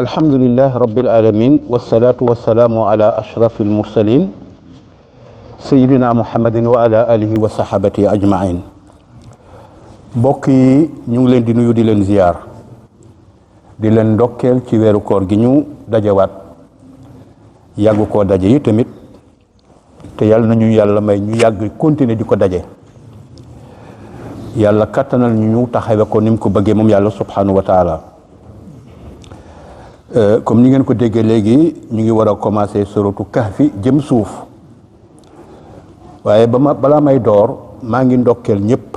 الحمد لله رب العالمين والصلاة والسلام على أشرف المرسلين سيدنا محمد وعلى آله وصحبه أجمعين mbokk yi ñu ngi leen di nuyu di leen ziar di leen ndokkeel ci weeru koor gi ñu dajewaat yàgg koo daje yi tamit te yàlla nañu yàlla may ñu yàgg continuer di ko daje yàlla kattanal ñu taxawe ko ni mu ko bëggee moom yàlla subhanahu wa taala comme ni ngeen ko déggee léegi ñu ngi war a commencer suratu kahfi jëm suuf waaye balaa may door maa ngi ndokkeel ñëpp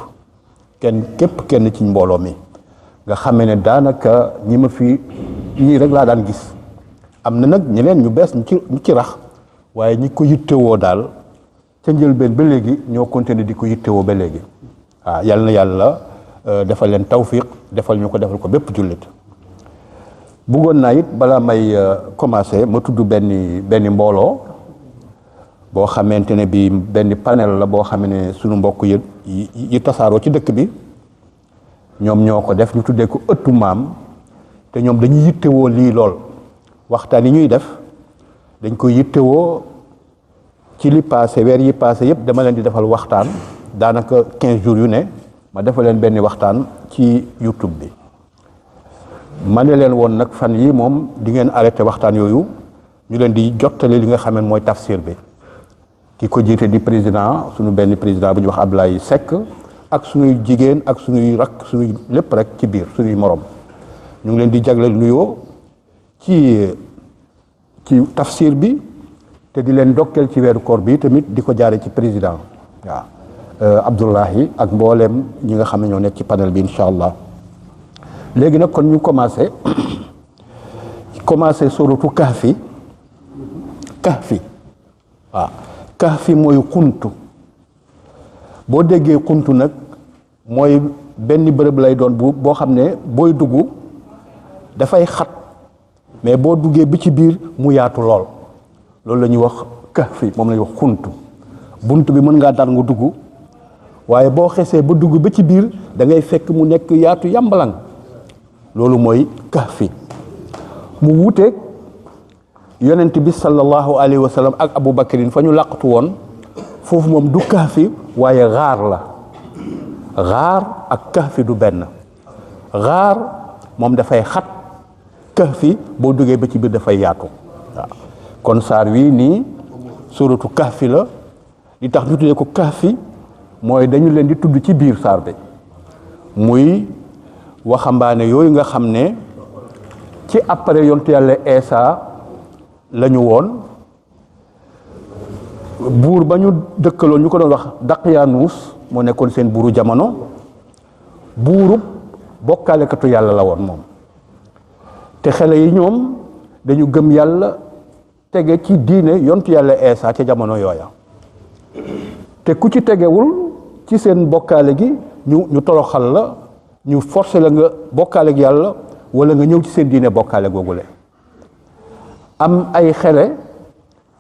kenn ci mbooloo mi nga xamee ne daanaka ñi ma fi ñii rek laa daan gis am na nag ñeneen ñu bees ñu ci rax waaye ñi ko yittewoo daal ca njëlbeen ba léegi ñoo continuer di ko yittewoo ba léegi waaw yal na yàlla defal leen tawfiq defal ñu ko defal ko bépp jullit bëggoon naa it balaa may commencer ma tudd benn mbooloo boo xamante ne bi benn panel la boo xam ne sunu mbokk yi tasaaroo ci dëkk bi ñoom ñoo ko def ñu tuddee ko ëttu maam te ñoom dañuy yittewoo lii lool waxtaan yi ñuy def dañ ko yittewoo ci li passé weer yi passé yëpp dama leen di defal waxtaan daanaka 15 jours yu ne ma defal leen benn waxtaan ci YouTube bi ma ne leen woon nag fan yi moom di ngeen arrêté waxtaan yooyu ñu leen di jottali li nga xam ne mooy tafsir bi ki ko jiite di président suñu benn président bu ñuy wax Ablaye Seck ak suñuy jigéen ak suñuy rak suñuy lépp rek ci biir suñuy morom ñu ngi leen di jagleel nuyoo ci tafsir bi te di leen ndokkeel ci weeru koor bi tamit di ko jaare ci président waaw Abdoulahi ak mbooleem ñi nga xam ne ñoo nekk ci panel bi incha allah léegi nag kon ñu commencé suratu kahfi waaw kahfi mooy xuntu boo déggee xuntu nag mooy benn bërëb lay doon boo xam ne booy dugg dafay xat mais boo duggee bi ci biir mu yaatu lool loolu la ñuy wax kahfi moom la ñuy wax xuntu bunt bi mën ngaa dar nga dugg waaye boo xesee ba dugg ba ci biir da ngay fekk mu nekk yaatu yàmbalang loolu mooy kahfi mu wuteeg yonent bi sallallahu alayhi wa sallam ak Abu Bakrin fa ñu làqatu woon foofu moom du kahfi waaye xaar la xaar ak kahfi du benn xaar moom dafay xat kahfi boo duggee ba ci biir dafay yaatu waaw kon saar wii nii suratu kahfi la li tax ñu tuddee ko kahfi mooy dañu leen di tudd ci biir saar bi muy waxambaane yooyu nga xam ne ci après yontu yàlla Eesa lañu woon buur ba ñu dëkkaloon ñu ko doon wax Daqyaanus moo nekkoon seen buuru jamono buurub bokkaalekatu yàlla la woon moom te xale yi ñoom dañu gëm yàlla tege ci diine yontu yàlla Eesa ca jamono yooya te ku ci tegewul ci seen bokkaale gi ñu toroxal la ñu forcé la nga bokkaale ak yàlla wala nga ñëw ci seen diine bokkaale googule am ay xele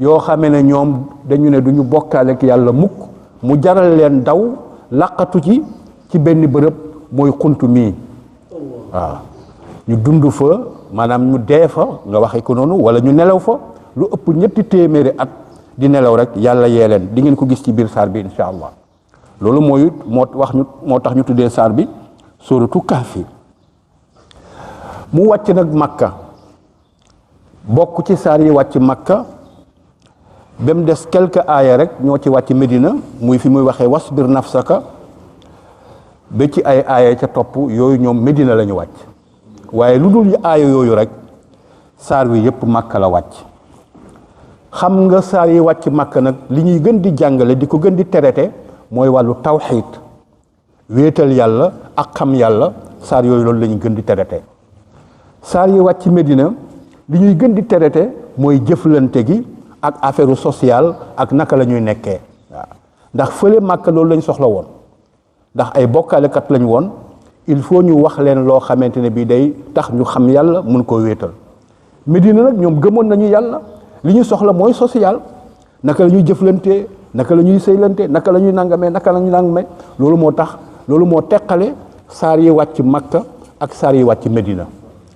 yoo xamee ne ñoom dañu ne duñu bokkaale ak yàlla mukk mu jaral leen daw làqatu ci benn bërëb mooy xuntu mii waaw ñu dund fa maanaam ñu dee fa nga waxe ko noonu wala ñu nelaw fa lu ëpp ñetti téeméeri at di nelaw rek yàlla yee leen di ngeen ko gis ci biir saar bi insha allah loolu moo tax ñu tuddee saar bi suratu kahfi mu wàcc nag makka bokk ci saar yi wàcc makka ba mu des quelques aaya rek ñoo ci wàcc Medina muy fi muy waxee wasbir nafsaka ba ci ay aaya ca topp yooyu ñoom Medina la ñu wàcc waaye lu dul aaya yooyu rek saar wi yépp makka la wàcc xam nga saar yi wàcc makka nag li ñuy gën di jàngale di ko gën di traité mooy wàllu tawxiid wéetal yàlla ak xam yàlla saar yooyu loolu la ñuy gën di traité saar yi wàcc Medina li ñuy gën di traité mooy jëflante gi ak affaire sociale ak naka la ñuy nekkee waaw ndax fële Màkka loolu lañ soxla woon ndax ay bokkaalekat lañ woon il faut ñu wax leen loo xamante ne bii day tax ñu xam yàlla mun koo wéetal Medina nag ñoom gëmoon nañu yàlla li ñu soxla mooy social naka la ñuy jëflantee naka la ñuy sëylante naka la ñuy nangamee loolu moo teqale saar yi wàcc Makka ak saar yi wàcc Medina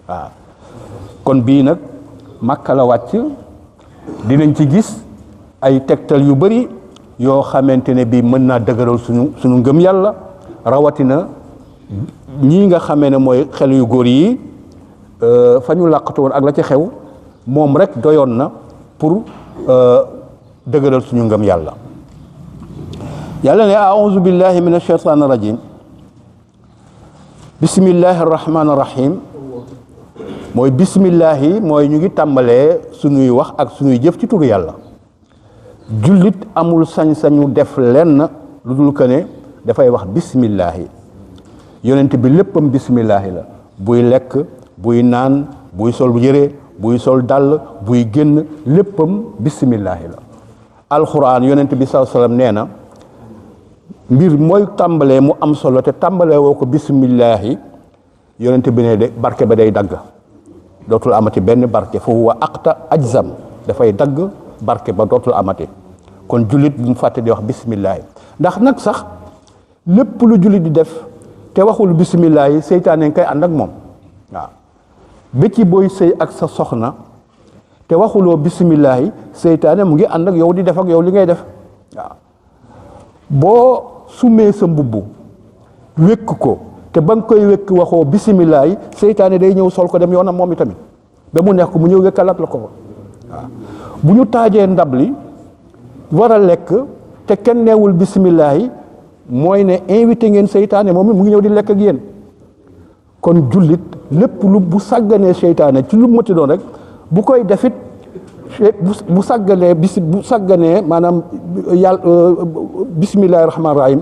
waaw kon bii nag Makka la wàcc dinañ ci gis ay tegtal yu bari yoo xamante ne bii mën naa dëgëral suñu ngëm yàlla rawatina ñii nga xamee ne mooy xel yu góor yi fa ñu làqatu woon ak la ci xew moom rek doyoon na pour dëgëral suñu ngëm yàlla yàlla ne a'uuzu billahi min ashaytaani rajim bismillahi rahmaani rahim mooy bismillahi mooy ñu ngi tàmbalee suñuy wax ak suñuy jëf ci turu yàlla jullit amul sañ-sañu def lenn lu dul que ne dafay wax bismillahi yonent bi léppam bismillahi la buy lekk buy naan buy sol yére buy sol dàll buy génn léppam bismillahi la alxuraan yonent bi sallallahu alayhi wasallam nee na mbir mooy tàmbalee mu am solo te tàmbalee woo ko bismillahi yonent bi ne de barke ba day dagg dootul amati benn barke fa huwa aqta ajzam dafay dagg barke ba dootul amati kon jullit bu mu fàtte di wax bismillahi ndax nag sax lépp lu jullit di def te waxul bismillahi seytaane nga koy ànd ak moom waaw ba ci booy sëy ak sa soxna te waxuloo bismillahi seytaane mu ngi ànd ak yow di def ak yow li ngay def waaw boo sumee sa mbubb wékk ko te ba nga koy wékk waxoo bismillahi seytaane day ñëw sol ko dem yoonam moom itamit ba mu neex ko mu ñëw wékkalat la ko waaw bu ñu taajee ndab li war a lekk te kenn neewul bismillahi mooy ne invité ngeen seytaane moom mu ngi ñëw di lekk ak yéen kon jullit lépp lu bu sàgganee seytaane ci lu mëti doon rek bu koy defit bu sàgganee maanaam yàlla bismillahi rahmaani rahim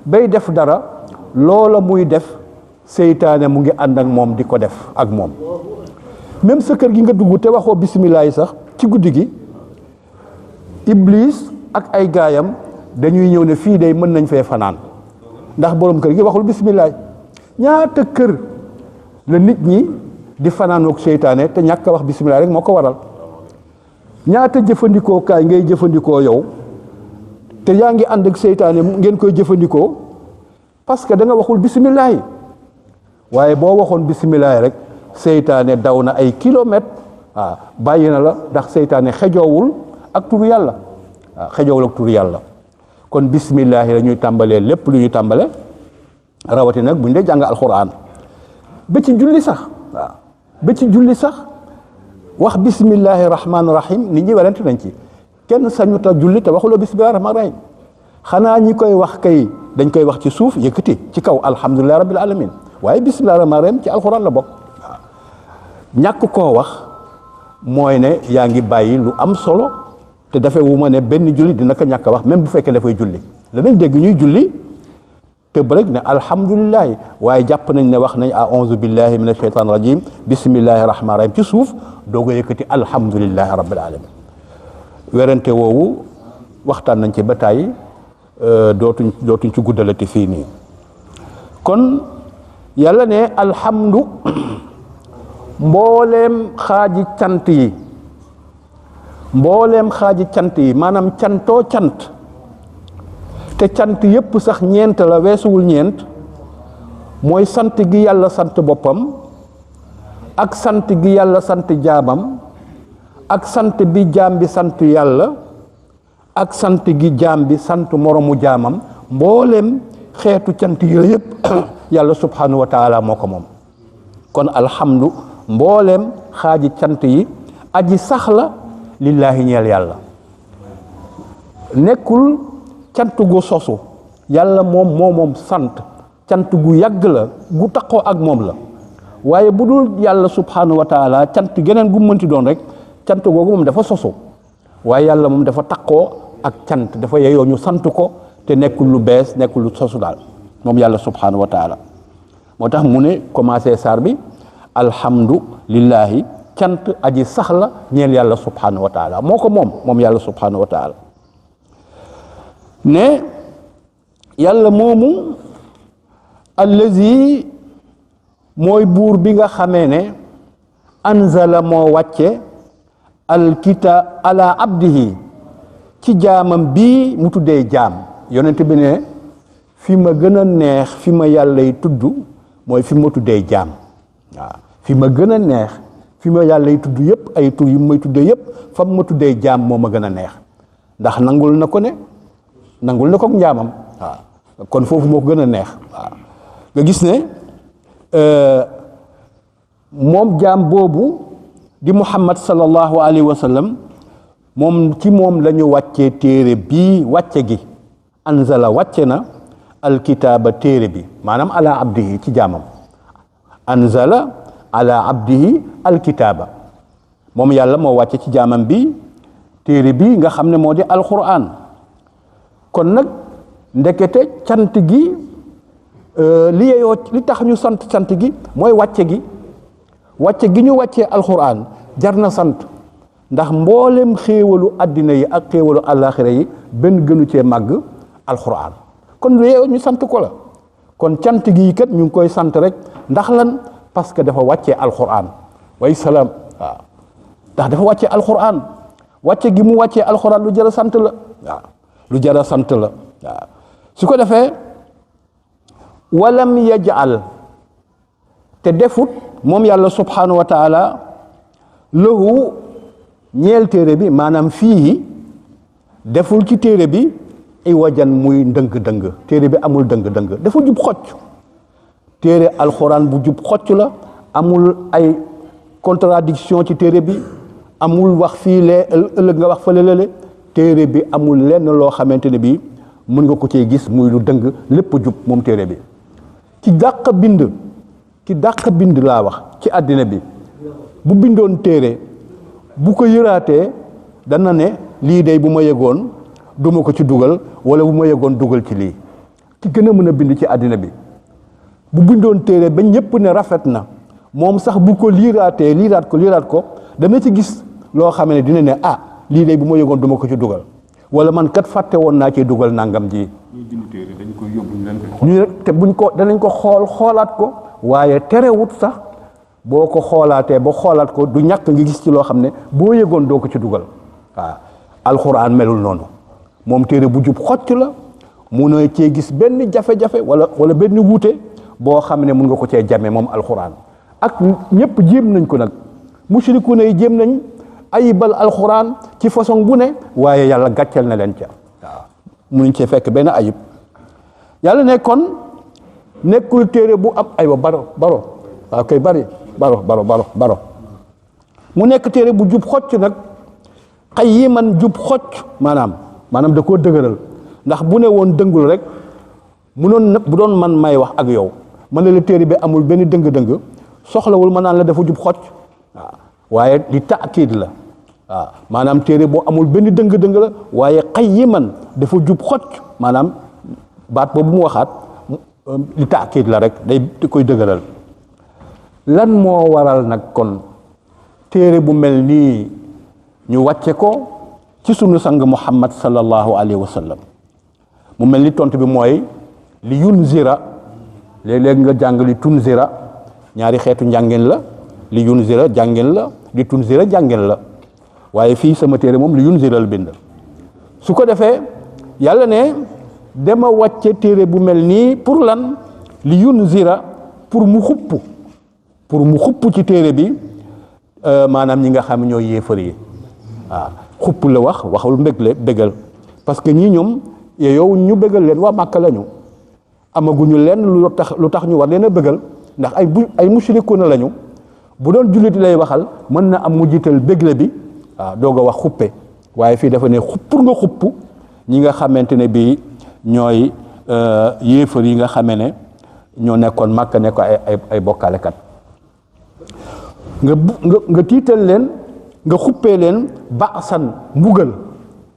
bay def dara loola muy def seytaane mu ngi ànd ak moom di ko def ak moom même sa kër gi nga dugg te waxoo bismillahi sax ci guddi gi iblis ak ay gaayam dañuy ñëw ne fii day mën nañ fee fanaan ndax borom kër gi waxul bismillahi ñaata kër la nit ñi di fanaanook seytaane te ñàkk a wax bismillahi rek moo ko waral ñaata jëfandikoo kaay ngay jëfandikoo yow te yaa ngi ànd ak seytaane ngeen koy jëfandikoo parce que da nga waxul bismillahi waaye boo waxoon bismillahi rek seytaane daw na ay kilomètres waaw bàyyi na la ndax seytaane xejoowul ak turu yàlla waaw xejoowul ak turu yàlla kon bismillahi la ñuy tàmbalee lépp lu ñuy tàmbale rawati nag bu ñu dee jàng alxuraan ba ci julli sax waaw ba ci julli sax wax bismillahi rahmaani rahim nit ñi werante nañ ci kenn sañu ta julli te waxuloo bismillahi rahmaani rahim xanaa ñi koy wax kay dañ koy wax ci suuf yëkkati ci kaw alhamdulillahi rabbil alamin waaye bismillahi rahmaani rahim ci alxuraan la bokk waaw ñàkk koo wax mooy ne yaa ngi bàyyi lu am solo te dafay wu ma ne benn julli dina ko ñàkk a wax même bu fekkee dafay julli danañ dégg ñuy julli te ba rek ne alhamdulillahi waaye jàpp nañ ne wax nañ a'uuzu billahi min ashaytaani rajim bismillahi rahmaani rahim ci suuf doog a yëkkati alhamdulillahi rabbil alamin werante woowu waxtaan nañ ci ba tàyyi dootuñ ci guddalati fii nii kon yàlla ne alhamdu mbooleem xaaji cant yi maanaam cantoo cant te cant yépp sax ñeent la weesuwul ñeent mooy sant gi yàlla sant boppam ak sant gi yàlla sant jaamam ak sant bi jaam bi sant yàlla ak sant gi jaam bi sant moromu jaamam mbooleem xeetu cant yi la yépp yàlla subhanahu wa taala moo ko moom kon alhamdu mbooleem xaaji cant yi aji sax la lillaahi ñeel yàlla nekkul cant gu sosu yàlla moom sant cant gu yàgg la gu taqoo ak moom la waaye bu dul yàlla subhanahu wa taala cant geneen gu mënti doon rek cant googu moom dafa sosu waaye yàlla moom dafa taqoo ak cant dafa yeyoo ñu sant ko te nekkul lu bees nekkul lu sosu daal moom yàlla subhanahu wa taala moo tax mu ne commencé saar bi alhamdu lillahi cant aji sax la ñeel yàlla subhanahu wa taala moo ko moom yàlla subhanahu wa taala ne yàlla moomu allazi mooy buur bi nga xamee ne anzala moo wàcce alkita ala abdihi ci jaamam bii mu tuddee jaam yonent bi ne fi ma gën a neex fi ma yàlla yi tudd mooy fi ma tuddee jaam waaw fi ma gën a neex fi ma yàlla yi tudd yëpp ay tur yi may tuddee yëpp fam ma tuddee jaam moo ma gën a neex ndax nangul na ko njaamam waaw kon foofu moo ko gën a neex waaw nga gis ne moom jaam boobu di Muhammad sallallahu alayhi wa sallam moom ci moom la ñu wàccee téere bii wàcce gi anzala wàcce na alkitaaba téere bi maanaam ala abdihi ci jaamam anzala ala abdihi alkitaaba moom yàlla moo wàcce ci jaamam bi téere bi nga xam ne moo di alquran kon nag ndekete cant gi li tax ñu sant gi mooy wàcce gi ñu wàccee alquran jar na sant ndax mboolem xéewalu àddina yi ak xéewalu àllaaxira yi benn gënu cee màgg alquran kon lu ñu sant ko la kon cant gi kat ñu ngi koy sant rek ndax lan parce que dafa wàccee alquran way salaam waaw ndax dafa wàccee alquran wàcce gi mu wàccee alquran lu jar a sant la waaw lu jar a sant la waaw su ko defee walam yajal te defut moom yàlla subhanahu wa taala lahu ñeel téere bi maanaam fii deful ci téere bi ay wajan muy ndëng-dëng téere bi amul dëng-dëng dafa jub xocc téere alxuraan bu jub xocc la amul ay contradiction ci téere bi amul wax fii lee ëllëg nga wax fa lële téere bi amul lenn loo xamante ne bi mën nga ko cee gis muy lu dëng lépp jub moom téere bi ci dàq bind laa wax ci àddina bi bu bindoon téere bu ko yëraatee dana ne lii day bu ma yëgoon duma ko ci dugal wala bu ma yëgoon dugal ci lii ci gën a mën a bind ci àddina bi bu bindoon téere ba ñépp ne rafet na moom sax bu ko liiraat ko dana ci gis loo xam ne dina ne lii day bu ma yëgoon duma ko ci dugal wala man kat fàtte woon naa ci dugal nangam ji ñu te danañ ko xoolaat ko waaye terewut sax boo ko xoolaatee ba xoolaat ko du ñàkk nga gis ci loo xam ne boo yëgoon doo ko ci dugal waaw alxuraan melul noonu moom téere bu jub xocc la mu ne cee gis benn jafe-jafe wala benn wuute boo xam ne mun nga ko cee jame moom alxuraan ak ñëpp jéem nañ ko nag mushrikuuna yi jéem nañ ayibal alxuraan ci façon bu ne waaye yàlla gàcceel na leen ca waaw munuñ cee fekk benn ayib yàlla ne kon nekkul téere bu am aywa baro waaw kay baro mu nekk téere bu jub xocc nag qayyiman jub xocc maanaam da koo dëgëral ndax bu ne woon dëngul rek bu doon man may wax ak yow man ne la téere bi amul benn dëng-dëng soxlawul ma naan la dafa jub xocc waaw waaye di taakiid la waaw maanaam téere boo amul benn dëng-dëng la waaye qayyiman dafa jub xocc maanaam baat boobu mu waxaat li taakiid la rek day koy dëgëral lan moo waral nag kon téere bu mel nii ñu wàcce ko ci sunu sang Muhammad sallallahu alayhi wa sallam mu mel ni tontu bi mooy li yunzira léeg-léeg nga jàng li tunzira ñaari xeetu njàngin la li yunzira jàngin la li tunzira jàngin la waaye fii sama téere moom li yunzira la bind su ko defee yàlla ne dama wàcce téere bu mel nii pour lan li yunzira pour mu xupp ci téere bi maanaam ñi nga xam ñoo yéefar yi waaw xupp la waxul bégal parce que ñii ñoom yow ñu bégal leen waa Màkka lañu amaguñu leen lu tax ñu war leen a bégal ndax ay mushrikuuna lañu bu doon jullit lay waxal mën na am mu jiital bégle bi waaw doog a wax xuppe waaye fii dafa ne pour nga xupp ñi nga xamante ne bii ñooy yéefar yi nga xamee ne ñoo nekkoon Màkka nekk ay bokkaalekat nga tiital leen nga xuppee leen baasan mbugal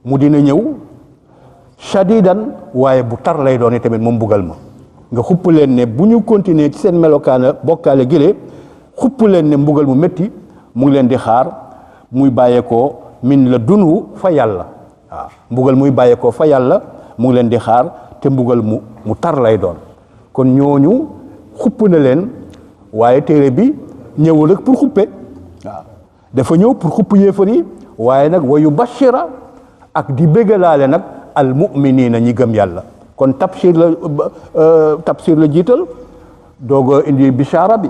mu dina ñëw shadidan waaye bu tar lay doon tamit moom mbugal ma nga xupp leen ne bu ñu continuer ci seen melokaana bokkaale gile xupp leen ne mbugal mu métti mu ngi leen di xaar muy bàyyeekoo min la dunhu fa yàlla waaw mbugal muy bàyyeekoo fa yàlla mu ngi leen di xaar te mbugal mu tar lay doon kon ñooñu xupp na leen waaye téere bi ñëwul rek pour xuppe waaw dafa ñëw pour xupp yéefar yi waaye nag wa yubashira ak di bégalaale nag al mu'minina ñi gëm yàlla kon tabshir la jiital doog a indi bishaara bi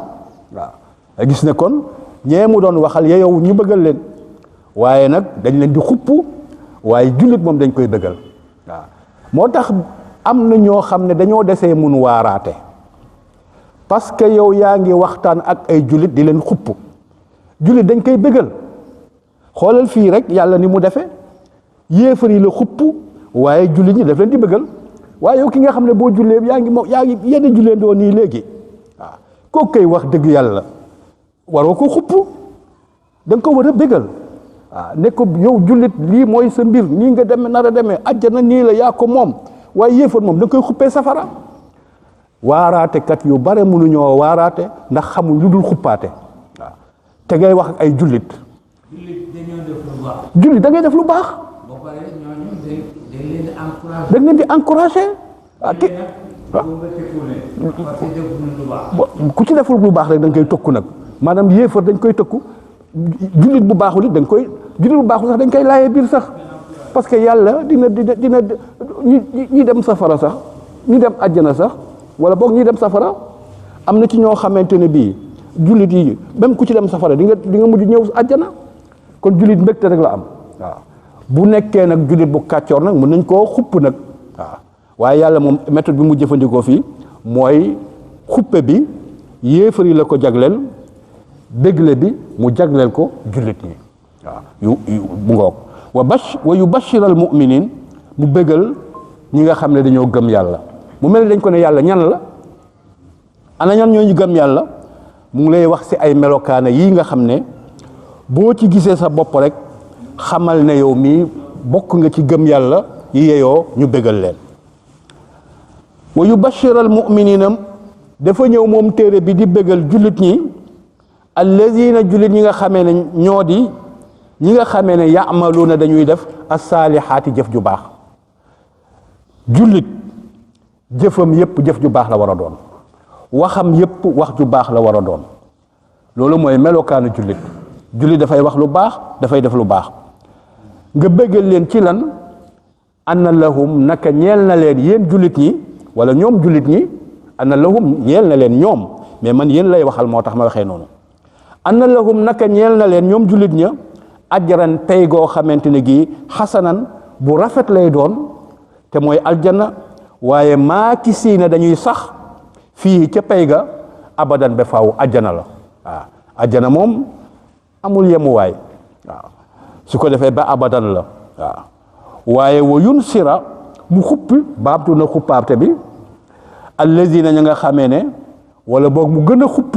waaw gis ne kon ñee mu doon waxal yow ñu bëggal leen waaye nag dañ leen di xupp waaye jullit moom dañ koy bëggal waaw moo tax am na ñoo xam ne dañoo desee mun waaraate parce que yow yaa ngi waxtaan ak ay jullit di leen xupp jullit dañ koy bëggal xoolal fii rek yàlla ni mu defe yéefar yi la xupp waaye jullit ñi daf leen di bëggal waaye yow ki nga xam ne boo jullee yaa ngi yenn jullee doo nii léegi waaw kooku koy wax dëgg yàlla waroo ko xupp da nga ko war a bëggal waaw ne ko yow jullit lii mooy sa mbir nii nga demee nar a demee àjjana nii la yaa ko moom waaye yéefar moom da nga koy xuppee safara waaraatekat yu bare mënuñoo waaraate ndax xamuñ lu dul xuppaate waaw te ngay wax ak ay jullit jullit da ngay def lu baax da ngeen di encouragé ku ci deful lu baax rek da nga koy tokku nag maanaam yéefar dañ koy tokku jullit bu baaxul it dañ koy jullit bu baaxul sax dañ koy laajee biir sax parce que yàlla dina ñi dem safara sax ñi dem àjjana sax wala boog ñi dem safara am na ci ñoo xamante ne bii jullit yi même ku ci dem safara di nga mujj ñëw àjjana kon jullit mbégte rek la am waaw bu nekkee nag jullit bu kàccoor nag mën nañ koo xupp nag waaw waaye yàlla moom méthode bi mu jëfandikoo fii mooy xuppe bi yéefar yi la ko jagleel bégle bi mu jagleel ko jullit ñi waaw yu bu ngoog wa yubashir al muminin mu bégal ñi nga xam ne dañoo gëm yàlla mu mel ni dañ ko ne yàlla ñan la ana ñan ñoo ñu gëm yàlla mu ngi lay wax ci ay melokaana yii nga xam ne boo ci gisee sa bopp rek xamal ne yow mii bokk nga ci gëm yàlla yi yeyoo ñu bégal leen wa yubashir al muminina dafa ñëw moom téere bi di bégal jullit ñi allazina jullit ñi nga xamee ne ñoo di ñi nga xamee ne yaamaluuna dañuy def as-saalihaati jëf ju baax jullit jëfam yépp jëf ju baax la war a doon waxam yépp wax ju baax la war a doon loolu mooy melokaanu jullit jullit dafay wax lu baax dafay def lu baax nga bëggal leen ci lan anna lahum naka ñeel na leen yéen jullit ñi wala ñoom jullit ñi anna lahum ñeel na leen ñoom mais man yéen lay waxal moo tax ma waxee noonu anna lahum naka ñeel na leen ñoom jullit ña ajran pay goo xamante ne gii xasanan bu rafet lay doon te mooy aljanna waaye maakisiina dañuy sax fii ca pay ga abadan ba faaw ajjana la waaw ajjana moom amul yemuwaay waaw su ko defee ba abadan la waaw waaye wa yunsira mu xuppi baabtu na xuppaabte bi allazina ña nga xamee ne wala boog mu gën a xupp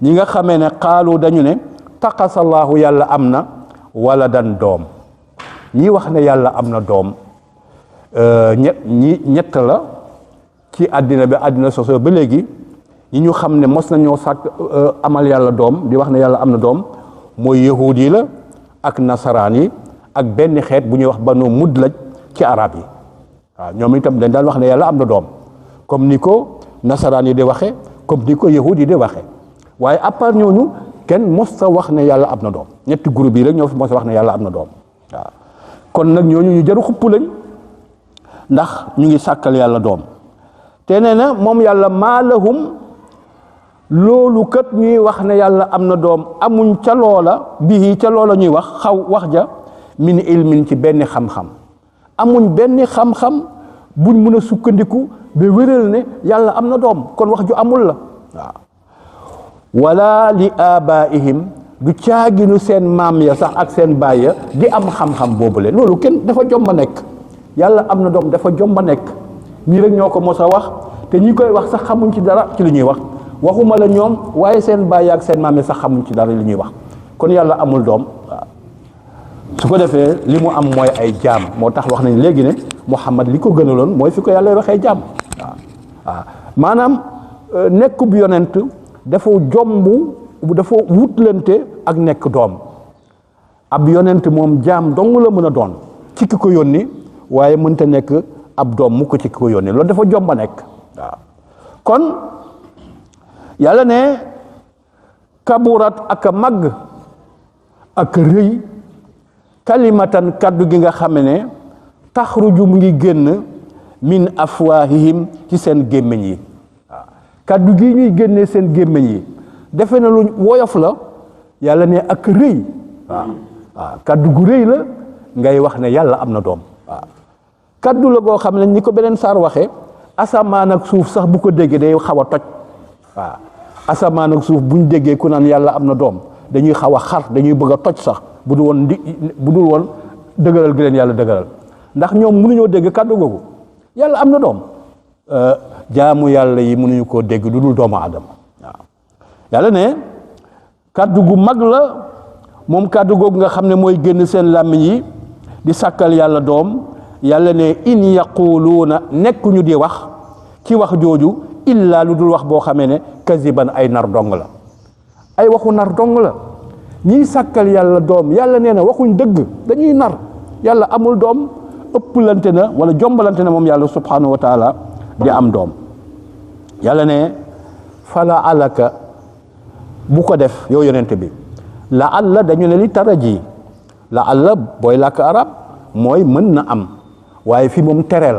ñi nga xamee ne xaalu dañu ne taqasallaahu yàlla am na wala dan doom ñi wax ne yàlla am na doom ñett la ci àddina bi àddina soso ba léegi ñi ñu xam ne mos nañoo sàkk amal yàlla doom di wax ne yàlla am na doom mooy yahuud yi la ak nasaraan yi ak benn xeet bu ñuy wax banu mudlaj ci arab yi waaw ñoom itam dañ daan wax ne yàlla am na doom comme ni ko nasaraan yi di waxe comme ni ko yahuud yi di waxe waaye à part ñooñu kenn mos sa wax ne yàlla am na doom ñetti groupe yi rek ñoo fi mos a wax ne yàlla am na doom waaw kon nag ñooñu ñu jaru xupp lañ ndax ñu ngi sàkkal yàlla doom te nee na moom yàlla maalahum loolu kat ñuy wax ne yàlla am na doom amuñ ca loola bii ca loola ñuy wax wax ja min ilmin ci benn xam-xam amuñ benn xam-xam buñ mën a sukkandiku ba wéral ne yàlla am na doom kon wax ju amul la waaw wala li abaihim du caaginu seen maam ya sax ak seen baay ya di am xam-xam boobule loolu kenn dafa jomba nekk yàlla am na doom dafa jomba nekk ñii rek ñoo ko mos a wax te ñi koy wax sax xamuñ ci dara ci li ñuy wax waxuma la ñoom waaye seen baay ak seen maam ya sax xamuñ ci dara li ñuy wax kon yàlla amul doom waaw su ko defee li mu am mooy ay jaam moo tax wax nañ léegi ne Muhammad li ko gënaloon mooy fi ko yàlla waxee jaam waaw waaw maanaam nekkub yonent dafa jomb dafa wutlante ak nekk doom ab yonent moom jaam dong la mën a doon ci ki ko yónni waaye mënta nekk ab doom mu ko ci ki ko yónni loolu dafa jomba nekk waaw kon yàlla ne kaburat ak a màgg ak rëy kalimatan kaddu gi nga xam ne taxruju mu ngi génn min afwaahihim ci seen gémmiñ yi waaw kaddu gi ñuy génnee seen gémmiñ yi defe na lu woyof la yàlla ne ak rëy waaw kaddu gu rëy la ngay wax ne yàlla am na doom waaw kaddu la goo xam ne ni ko beneen saar waxee asamaan ak suuf sax bu ko déggee day xaw a toj waaw asamaan ak suuf buñ déggee ku naan yàlla am na doom dañuy xaw a xar dañuy bëgg a toj sax bu dul woon dëgëral gi leen yàlla dëgëral ndax ñoom mënuñoo dégg kaddu googu yàlla am na doom jaamu yàlla yi mënuñu koo dégg du dul doomu aadama waaw yàlla ne kaddu gu mag la moom kaddu googu nga xam ne mooy génn seen làmmiñ yi di sàkkal yàlla doom yàlla ne in yaquluuna nekkuñu di wax ci wax jooju illa lu dul wax boo xamee ne kaziban ay nar dong la ay waxu nar dong la ñiy sàkkal yàlla doom yàlla nee na waxuñ dëgg dañuy nar yàlla amul doom ëpplante na wala jombalante na moom yàlla subhanahu wa taala di am doom yàlla ne fala alaka bu ko def yow yonent bi la alla dañu ne li taraji la alla booy làkk arab mooy mën na am waaye fi moom tere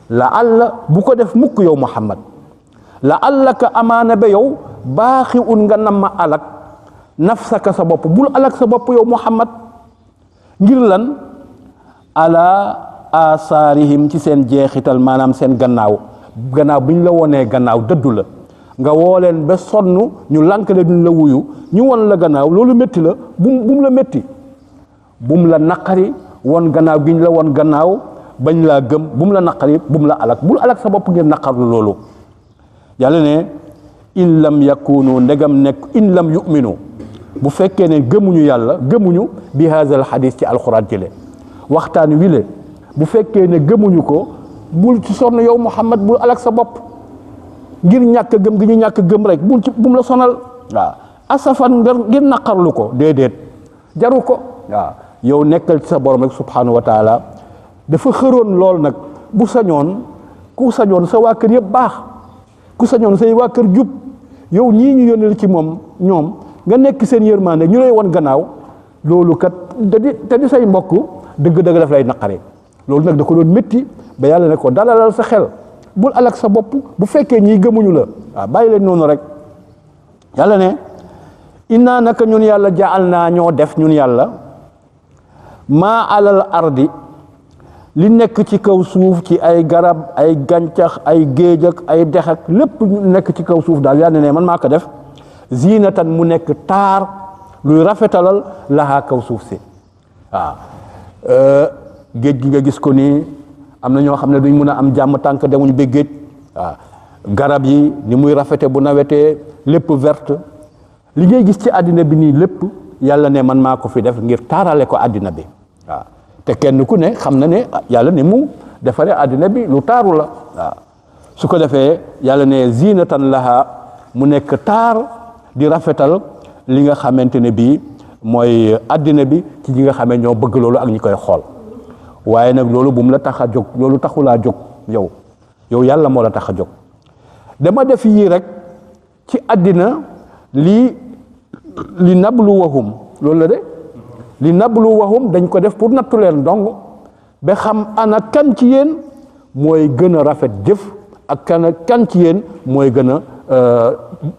la alla bu ko def mukk yow muhammad la allaka amaana ba yow baaxi un nga nam ma alak nafsaka sa bopp bul alak sa bopp yow muhammad ngir lan ala asaarihim ci seen jeexital maanaam seen gannaaw biñ la wonee gannaaw dëddu la nga woo leen ba sonn ñu lànkale duñ la wuyu ñu won la gannaaw loolu métti la bum la métti bum la naqari won gannaaw giñ la won gannaaw bañ laa gëm bum la naqari bum la alak bul alak sa bopp ngir naqarlu loolu yàlla ne in lam yakunu ndegam nekk in lam yuminu bu fekkee ne gëmuñu yàlla gëmuñu bi haazal xadis ci alxuraan jële waxtaan wi le bu fekkee ne gëmuñu ko bul ci sonn yow muhammad bul alak sa bopp ngir ñàkk gëm gi ñu ñàkk gëm rek bum la sonal waaw asafan ngir naqarlu ko déedéet jaru ko waaw yow nekkal ci sa borom rek subhanahu wa taala dafa xëroon lool nag bu sañoon ku sañoon sa waa kër yëpp baax ku sañoon say waa kër jub yow ñii ñu yónneel ci moom ñoom nga nekk seen yërmande ñu lay won gannaaw loolu kat te di say mbokk dëgg-dëgg daf lay naqare loolu nag da ko doon métti ba yàlla ne ko dalalal sa xel bul alak sa bopp bu fekkee ñii gëmuñu la waaw bàyyi leen noonu rek yàlla ne inna naka ñun yàlla jaal naa ñoo def ñun yàlla maa alal ardi li nekk ci kaw suuf ci ay garab ay gàncax ay géej ak ay dex ak lépp nekk ci kaw suuf daal yàlla ne man maa ko def zinatan mu nekk taar luy rafetalal lahaa kaw suuf si waaw géej gi nga gis ko nii am na ñoo xam ne duñ mun a am jàmm tànk demuñ ba géej waaw garab yi ni muy rafete bu nawetee lépp verte li ngay gis ci àddina bi nii lépp yàlla ne man maa ko fi def ngir taarale ko àddina bi waaw te kenn ku ne xam na ne yàlla ne mu defaree àddina bi lu taaru la waaw su ko defee yàlla ne zinatan laha mu nekk taar di rafetal li nga xamante ne bii mooy àddina bi ci ñi nga xamee ñoo bëgg loolu ak ñi koy xool waaye nag loolu bu mu la tax a jóg loolu taxulaa jóg yow yàlla moo la tax a jóg dama def yii rek ci àddina li nabluwahum loolu la de li nabluwahum dañ ko def pour nattu leen dong ba xam ana kan ci yéen mooy gën a rafet jëf ak kan ci yéen mooy gën a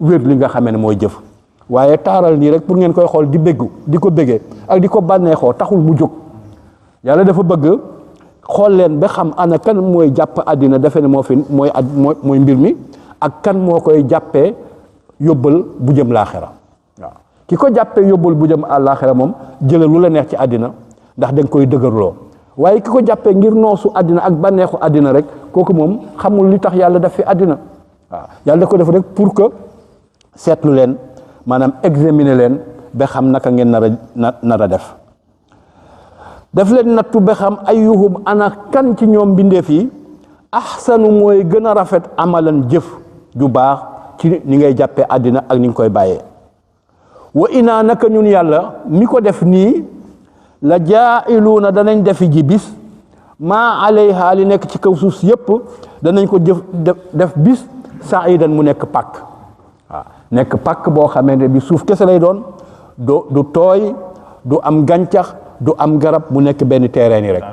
wér li nga xamee ne mooy jëf waaye taaral nii rek pour ngeen koy xool di béggu di ko béggee ak di ko bànneexoo taxul mu jóg yàlla dafa bëgg xool leen ba xam ana kan mooy jàpp àddina defe ne moo fi mooy mbir mi ak kan moo koy jàppee yóbbal bu jëm laaxira waaw ki ko jàppee yóbbal bu jëm laaxira moom jëlal lu la neex ci àddina ndax da nga koy dëgërloo waaye ki ko jàppee ngir noosu àddina ak bànneexu àddina rek kooku moom xamul li tax yàlla def fi àddina waaw yàlla da ko def rek pour que seetlu leen maanaam examiner leen ba xam naka ngeen nar a def leen nattu ba xam ayyuhum ana kan ci ñoom mbindeef yi ahsanu mooy gën a rafet amalan jëf ju baax ci ni ngay jàppee àddina ak ni nga koy bàyyee wa inaa naka ñun yàlla mi ko def nii la jaa'iluuna danañ defi ji bis maa alayha li nekk ci kaw suuf si yépp danañ ko def bis sa'idan mu nekk pàkk waaw nekk pàkk boo xamee ne bi suuf kese lay doon du tooy du am gàncax du am garab mu nekk benn terrain yi rek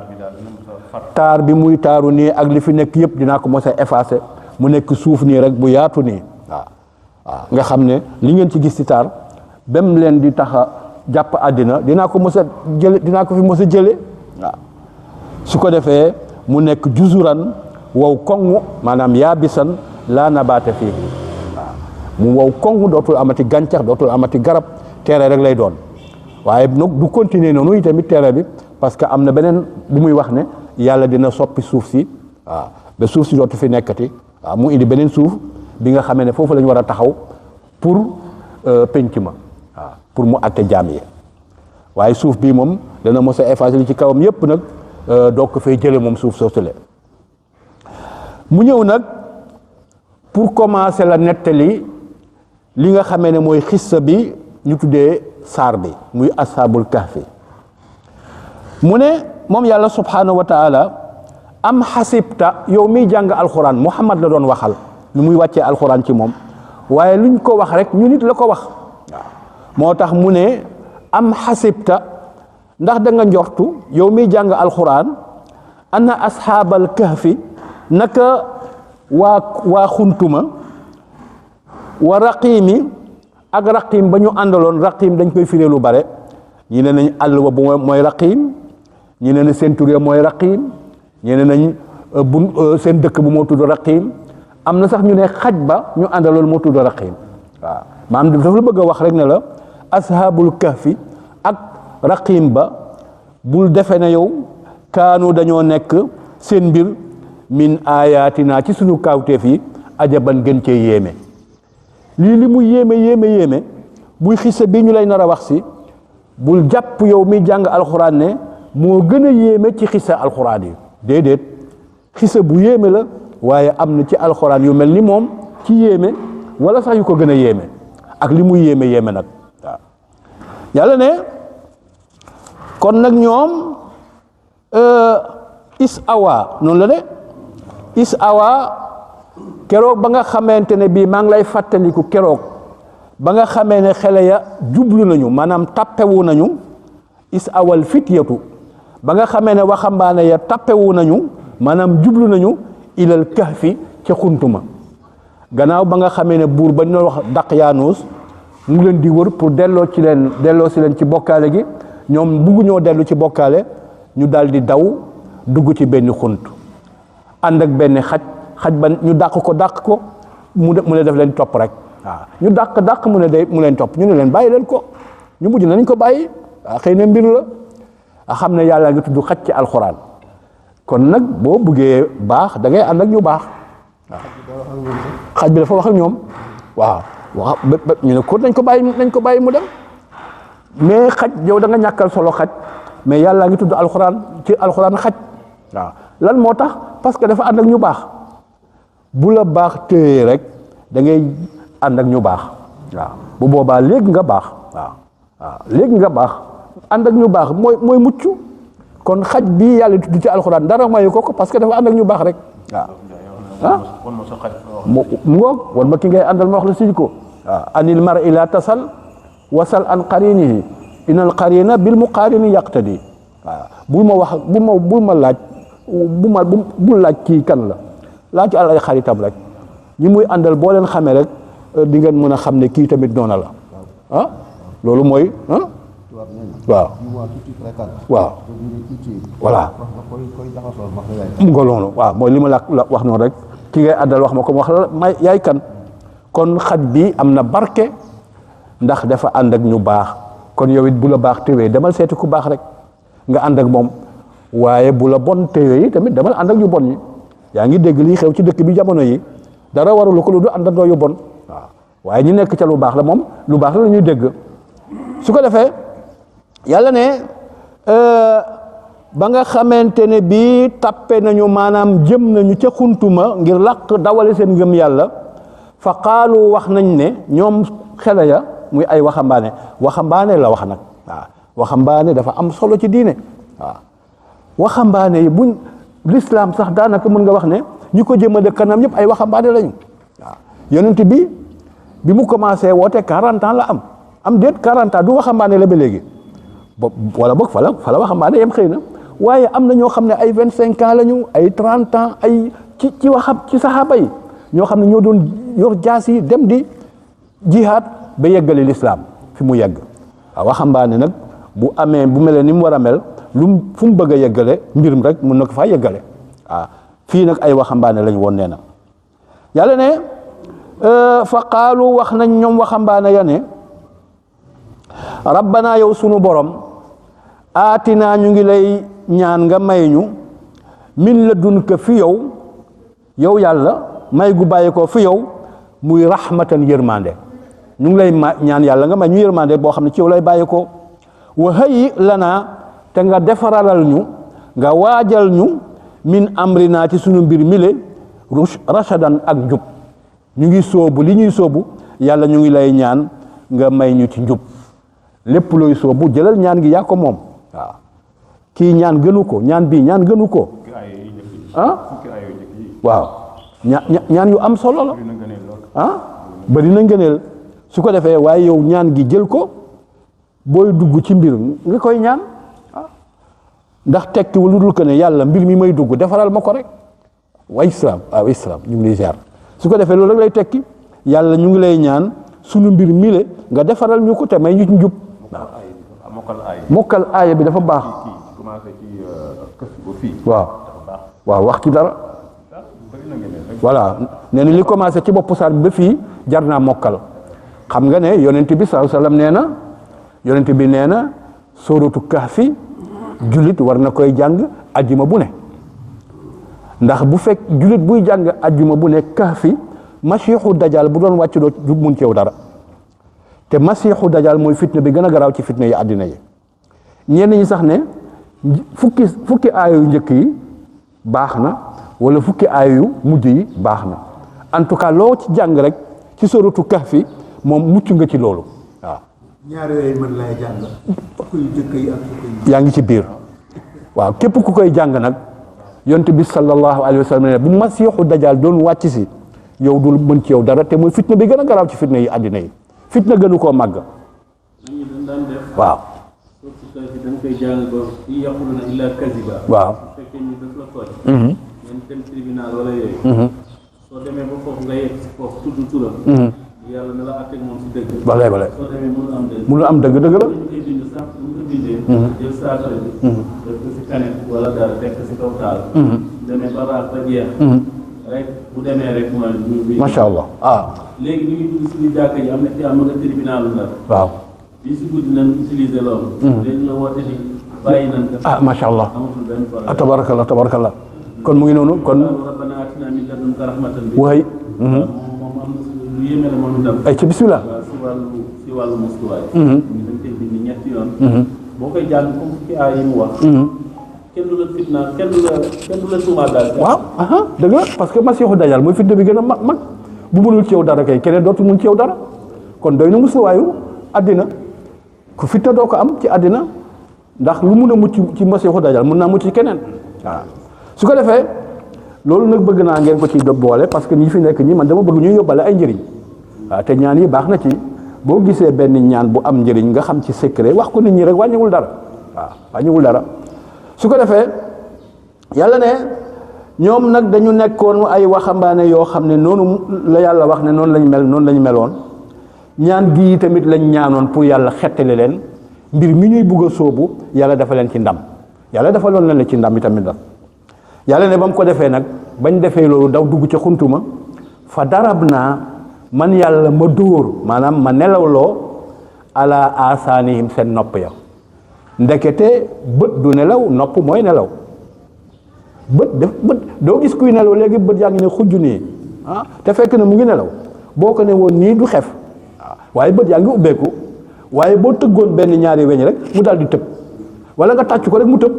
taar bi muy taaru nii ak li fi nekk yëpp dinaa ko mos a effacer mu nekk suuf nii rek bu yaatu nii waaw nga xam ne li ngeen ci gis ci taar bem leen di tax a jàpp àddina dinaa ko mos a jële dinaa ko fi mos a jële waaw su ko defee mu nekk juzuran wow koŋŋ maanaam yaabisan laa nabaata fii waaw mu wow koŋŋ dootul amati gàncax dootul amati garab terre rek lay doon waaye nag du continuer noonu itamit terre bi parce que am na beneen bu muy wax ne yàlla dina soppi suuf si waaw ba suuf si dootu fi nekkati waaw mu indi beneen suuf bi nga xamee ne foofu la ñu war a taxaw pour penc ma waaw pour mu àtte jaam yi waaye suuf bii moom dana mos a effacer li ci kawam yépp nag doo ko fay jële moom suuf soosule mu ñëw nag pour commencer la nettali li nga xamee ne mooy xissa bi ñu tuddee saar bi muy ashaabul kahfi mu ne moom yàlla subhanahu wa taala am xasibta yow miy jàng alxuraan Muhammad la doon waxal nu muy wàccee alxuraan ci moom waaye luñ ko wax rek ñu nit la ko wax waaw moo tax mu ne am xasibta ndax da nga njortu yow miy jàng alxuraan anna ashaabal kahfi naka waa xuntuma wa raqiimi ak raqiim ba ñu àndaloon raqiim dañ koy firee lu bare ñi ne nañ àll ba bu mooy raqiim ñi ne na seen tur ya mooy raqiim ñi ne nañ seen dëkk bu moo tudd raqiim am na sax ñu ne xaj ba ñu àndaloon moo tudd raqiim waaw maanaam dafa la bëgg a wax rek ne la ashaabul kahfi ak raqiim ba bul defe ne yow kaanu dañoo nekk seen mbir min ayatina ci suñu kaawteef yi ajaban gën cee yéeme lii li mu yéeme buy xisa bi ñu lay nar a wax si bul jàpp yow mi jàng alxuraan ne moo gën a yéeme ci xisa alxuraan yi déedéet xisa bu yéeme la waaye am na ci alxuraan yu mel ni moom ci yéeme wala sax yu ko gën a yéeme ak li mu yéeme nag waaw yàlla ne kon nag ñoom is awa noonu la de is awa keroog ba nga xamante ne bii maa ngi lay fàttaliku keroog ba nga xamee ne xele ya jublu nañu maanaam tappewu nañu is awal fityatu ba nga xamee ne waxambaane ya tappewu nañu maanaam jublu nañu ilal kahfi ca xuntuma gannaaw ba nga xamee ne buur ba ñu wax Daqyaanus mu leen di wër pour delloo si leen ci bokkaale gi ñoom bugguñoo dellu ci bokkaale ñu daal di daw dugg ci benn xunt ànd ak benn xaj ba ñu dàq ko mu ne def leen topp rek waaw ñu dàq mu leen topp ñu ne leen bàyyi leen ko ñu mujj nañ ko bàyyi waaw xëy na mbir la xam ne yàlla ngi tudd xaj ci alxuraan kon nag boo buggee baax da ngay ànd ak ñu baax waaw xaj bi dafa wax ak ñoom waaw ñu ne ko nañ ko bàyyi mu dem mais xaj yow da nga ñàkkal solo xaj mais yàlla ngi tudd alxuraan ci alxuraan xaj waaw lan moo tax parce que dafa ànd ak ñu baax bu la baax téye rek da ngay ànd ak ñu baax waaw bu boobaa léegi nga baax waaw léegi nga baax ànd ak ñu baax mooy mucc kon xaj bi yàlla tudd ci alxuraan dara mayu ko parce que dafa ànd ak ñu baax rek waaw mu ngoog wan ma ki ngay àndal ma wax la si ko waaw anil mar'i la tasal wasal an qarinihi inal qarina bil muqarini yaqtadi waaw bul ma laaj bul laaj kii kan la laaj al ay xaritam rek ñi muy àndal boo leen xamee rek di ngeen mën a xam ne kii tamit noona la loolu mooy waaw voilà mu nga loolu waaw mooy li ma la wax noonu rek ki ngay àndal wax ma ko wax la may yaay kan kon xaj bi am na barke ndax dafa ànd ak ñu baax kon yow it bu la baax téwee demal seeti ku baax rek nga ànd ak moom waaye bu la bon téwee yi tamit demal ànd ak ñu bon yi yaa ngi dégg lii xew ci dëkk bi jamono yi dara warulu ko lu du àndandoo yu bon waaw waaye ñi nekk ca lu baax la moom lu baax la ñuy dégg su ko defee yàlla ne ba nga xamante ne bii tappe nañu maanaam jëm nañu ca xuntuma ngir làq dawale seen ngëm yàlla fa qaalu wax nañ ne ñoom xele ya muy ay waxambaane la wax nag waaw waxambaane dafa am solo ci diine waaw waxambaane yi buñ l'islam sax daanaka mën nga wax ne ñi ko jëmale kanam ñëpp ay waxambaane lañu waaw yonent bi mu commencé woote 40 ans la am déet 40 ans du waxambaane la ba léegi wala boog fa la waxambaane yem xëy na waaye am na ñoo xam ne ay 25 ans lañu ay 30 ans ay ci saxaaba yi ñoo xam ne ñoo doon yor jaas yi dem di jihaad ba yeggale l'islam fi mu yegg waaw waxambaane nag bu amee bu melee ni mu war a mel fu mu bëgg a yeggale mbirum rek mun na ko faa yeggale waaw fii nag ay waxambaane lañ woon nee na yàlla ne fa qaalu wax nañ ñoom waxambaane ya ne rabbana yow sunu borom aatinaa ñu ngi lay ñaan nga may ñu min ladunka fi yow yàlla may gu bàyyi ko fi yow muy rahmatan yërmande ñu ngi lay ñaan yàlla nga may ñu yërmande boo xam ne ci yow lay bàyyi ko wa hayyi lanaa te nga defaralal ñu nga waajal ñu min amrinaa ci sunu mbir mile rashadan ak njub ñu ngi soobu li ñuy soobu yàlla ñu ngi lay ñaan nga may ñu ci njub lépp looy soobu jëlal ñaan gi yaa ko moom waaw kii ñaan gënu ko ñaan bii ñaan gënu ko waaw ñaan yu am solo la bari na ngëneel su ko defee waaye yow ñaan gi jël ko booy dugg ci mbir nga koy ñaan ndax tekkiwul lu dul ko ne yàlla mbir mi may dugg defaral ma ko rek islam ñu ngi lay ziar su ko defee loolu rek lay tekki yàlla ñu ngi lay ñaan sunu mbir mile nga defaral ñu ko te may ñu ci njub mokkal aaya bi dafa baax waaw wax ci dara voilà nee na li commencé ci bopp saar bi ba fii jar naa mokkal xam nga ne yonent bi sallallahu alayhi wasallam nee na yonent bi nee na sóoratu kahfi jullit war na koy jàng ajjuma bu ne ndax bu fekk jullit buy jàng ajjuma bu ne kahfi masiixu dajal bu doon wàcc doo du mun ci yow dara te masiixu dajal mooy fitna bi gën a garaaw ci fitna yi àddina yi ñenn ñi sax ne fukki aaya yu njëkk yi baax na wala fukki aaya yu mujj yi baax na en tout cas loo ci jàng rek ci sóoratu kahfi moom mucc nga ci loolu waaw. ñaar yooyu mën lay jàng fukki yu njëkk yi ak fukki yaa ngi ci biir waaw képp ku koy jàng nag yonent bi sallallahu alayhi wa sallam ne bu masiixu dajal doon wàcc si yow dul mën ci yow dara te mooy fitna bi gën a garaaw ci fitna yi àddina yi fitna gënu koo màgg. waaw. dañ koy jàng ba yaquluna illa kaziba. waaw. bu fekkee ni daf la tooñ. ngeen dem tribunal wala yooyu. soo demee ba foofu nga yegg si foofu tudd turam. yàlla na la àtteeg moom si dëgg. balay balay soo demee mënul am dëgg dëgg la. ñu koy bind sax bu ñu ko bindee. jël saafara bi. def ko si kanet wala dara teg ko si kaw taal. demee ba raas ba jeex. rek bu demee rek mooy. macha allah léegi ñu ngi dugg suñu jàkka ji am na ci am nga tribunalu Ndar. waaw. bi si guddi nañ utiliser loolu. léegi la woote ni bàyyi nañ ko. macha allah. amatul benn problème. tabarakallah tabarakallah kon mu ngi noonu kon. rabbana atina min ladunka rahmatan bi. waay. moom am na lu yéeme la moom itam. ay ci bismillah. waaw si wàllu musluwaay. ñu dañ koy bind ñetti yoon. boo koy jàng comme fukki aay yi mu wax. kenn du la fitna kenn du la tuumaal daal. waaw dëgg la parce que masiixu dajal mooy fitna bi gën a mag bu mënul ci yow dara kay keneen dootu mun ci yow dara kon doy na musluwaayu àddina ku fitna doo ko am ci àddina ndax lu mun a mucc ci masiixu dajal mun naa mucc ci keneen waaw su ko defee loolu nag bëgg naa ngeen ko ci boole parce que ñi fi nekk ñi man dama bëgg ñuy yóbbale ay njëriñ waaw te ñaan yi baax na ci boo gisee benn ñaan bu am njëriñ nga xam ci secret wax ko nit ñi rek wàññiwul dara waaw wàññiwul dara su ko defee yàlla ne ñoom nag dañu nekkoon ay waxambaane yoo xam ne noonu la yàlla wax ne noonu lañu meloon ñaan gii tamit lañ ñaanoon pour yàlla xettali leen mbir mi ñuy bugg a sóobu yàlla dafa leen ci ndam yàlla dafa loon leen ci ndam itamit la yàlla ne ba mu ko defee nag bañ defee loolu daw dugg ca xuntuma fa darab naa man yàlla ma dóor maanaam ma nelawloo ala asaanihim seen nopp ya ndekete bët du nelaw nopp mooy nelaw bët doo gis kuy nelaw léegi bët yaa ngi ne xujj nii te fekk na mu ngi nelaw boo ko ne woon nii du xef waaye bët yaa ngi ubbeeku waaye boo tëggoon benn ñaari weñ rek mu daal di tëb wala nga tàcc ko rek mu tëb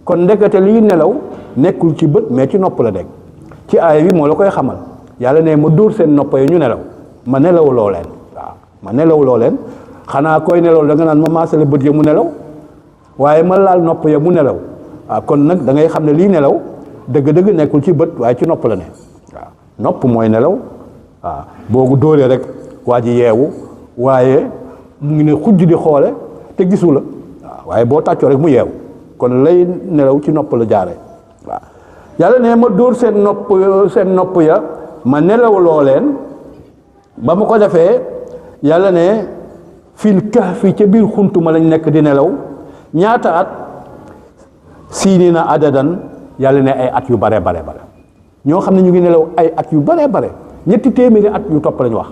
kon ndekete liy nelaw nekkul ci bët mais ci nopp la dekk ci aaya bi moo la koy xamal yàlla ne ma dóor seen nopp yi ñu nelaw ma nelaw loo leen waaw ma nelaw loo leen xanaa koy nelaw da nga naan ma maasale bët ya mu nelaw waaye ma laal nopp ya mu nelaw waaw kon nag da ngay xam ne lii nelaw dëgg-dëgg nekkul ci bët waaye ci nopp la ne waaw nopp mooy nelaw waaw boogu dóoree rek waa ji yeewu waaye mu ngi ne xujj di xoole te gisu la waaw waaye boo tàccoo rek mu yeewu kon lay nelaw ci nopp la jaare waaw yàlla ne ma dóor seen nopp ya ma nelaw loo leen ba ma ko defee yàlla ne fil kahfi ca biir xuntuma lañ nekk di nelaw ñaata at siinina adadan yàlla ne ay at yu bare bare bare ñoo xam ne ñu ngi nelaw ay at yu bare bare ñetti téeméeri at yu topp lañ wax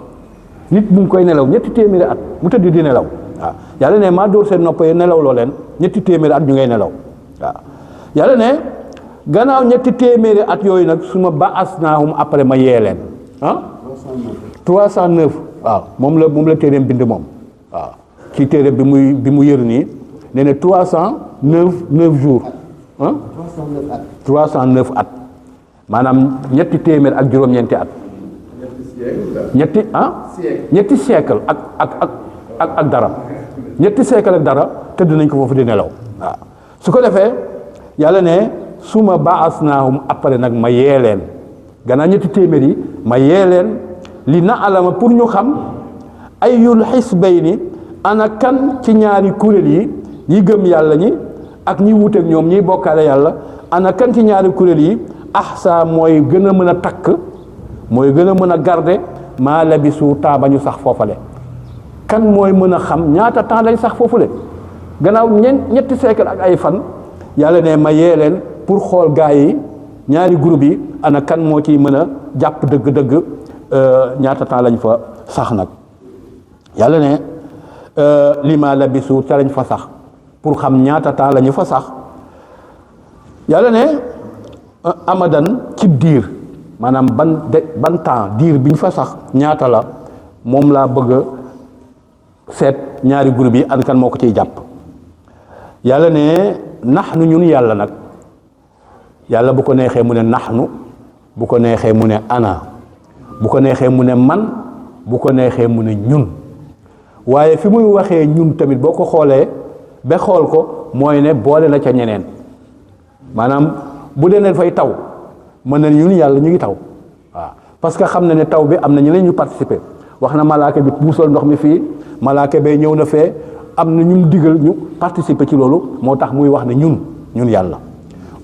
nit mu ngi koy nelaw ñetti téeméeri at mu tëdd di nelaw waaw yàlla ne maa dóor seen nopp yi nelaw loo leen ñetti téeméeri at ñu ngay nelaw waaw yàlla ne gannaaw ñetti téeméeri at yooyu nag su ma ba'asnaahum après ma yee leen ah 309 waaw moom la téeréem bind moom waaw ci téeréem bi mu yër nii nee na 309 jours ah 309 at maanaam ñetti téeméer ak juróom-ñeenti at ñetti siècle ak dara ñetti siècle ak dara tëdd nañ ko foofu di nelaw waaw su ko defee yàlla ne suma baasnaahum après nag ma yee leen gannaaw ñetti téeméer yi ma yee leen li na alama pour ñu xam ayul xisbayni ana kan ci ñaari kuréel yi ñi gëm yàlla ñi ak ñi wuteek ñoom ñiy bokkaale yàlla ana kan ci ñaari kuréel yi ahsa mooy gën a mën a takk mooy gën a mën a garder maa labisu temps ba ñu sax foofale kan mooy mën a xam ñaata temps lañ sax foofule gannaaw ñetti siècle ak ay fan yàlla ne ma yee leen pour xool gaa yi ñaari groupe yi ana kan moo ciy mën a jàpp dëgg-dëgg ñaata temps lañ fa sax nag yàlla ne lima labisu ca lañ fa sax pour xam ñaata temps la ñu fa sax yàlla ne amadan cib diir maanaam ban temps diir bi ñu fa sax ñaata la moom laa bëgg a seet ñaari groupe yi an kan moo ko ciy jàpp yàlla ne naxnu ñun yàlla nag yàlla bu ko neexee mu ne naxnu bu ko neexee mu ne ana bu ko neexee mu ne man bu ko neexee mu ne ñun waaye fi muy waxee ñun tamit boo ko xoolee ba xool ko mooy ne boole na ca ñeneen maanaam bu dee ne fay taw mën na ñun yàlla ñu ngi taw waaw parce que xam na ne taw bi am na ñeneen ñu participer wax na malaaka bi puusal ndox mi fii malaaka bay ñëw na fee am na ñu digal ñu participer ci loolu moo tax muy wax ne ñun yàlla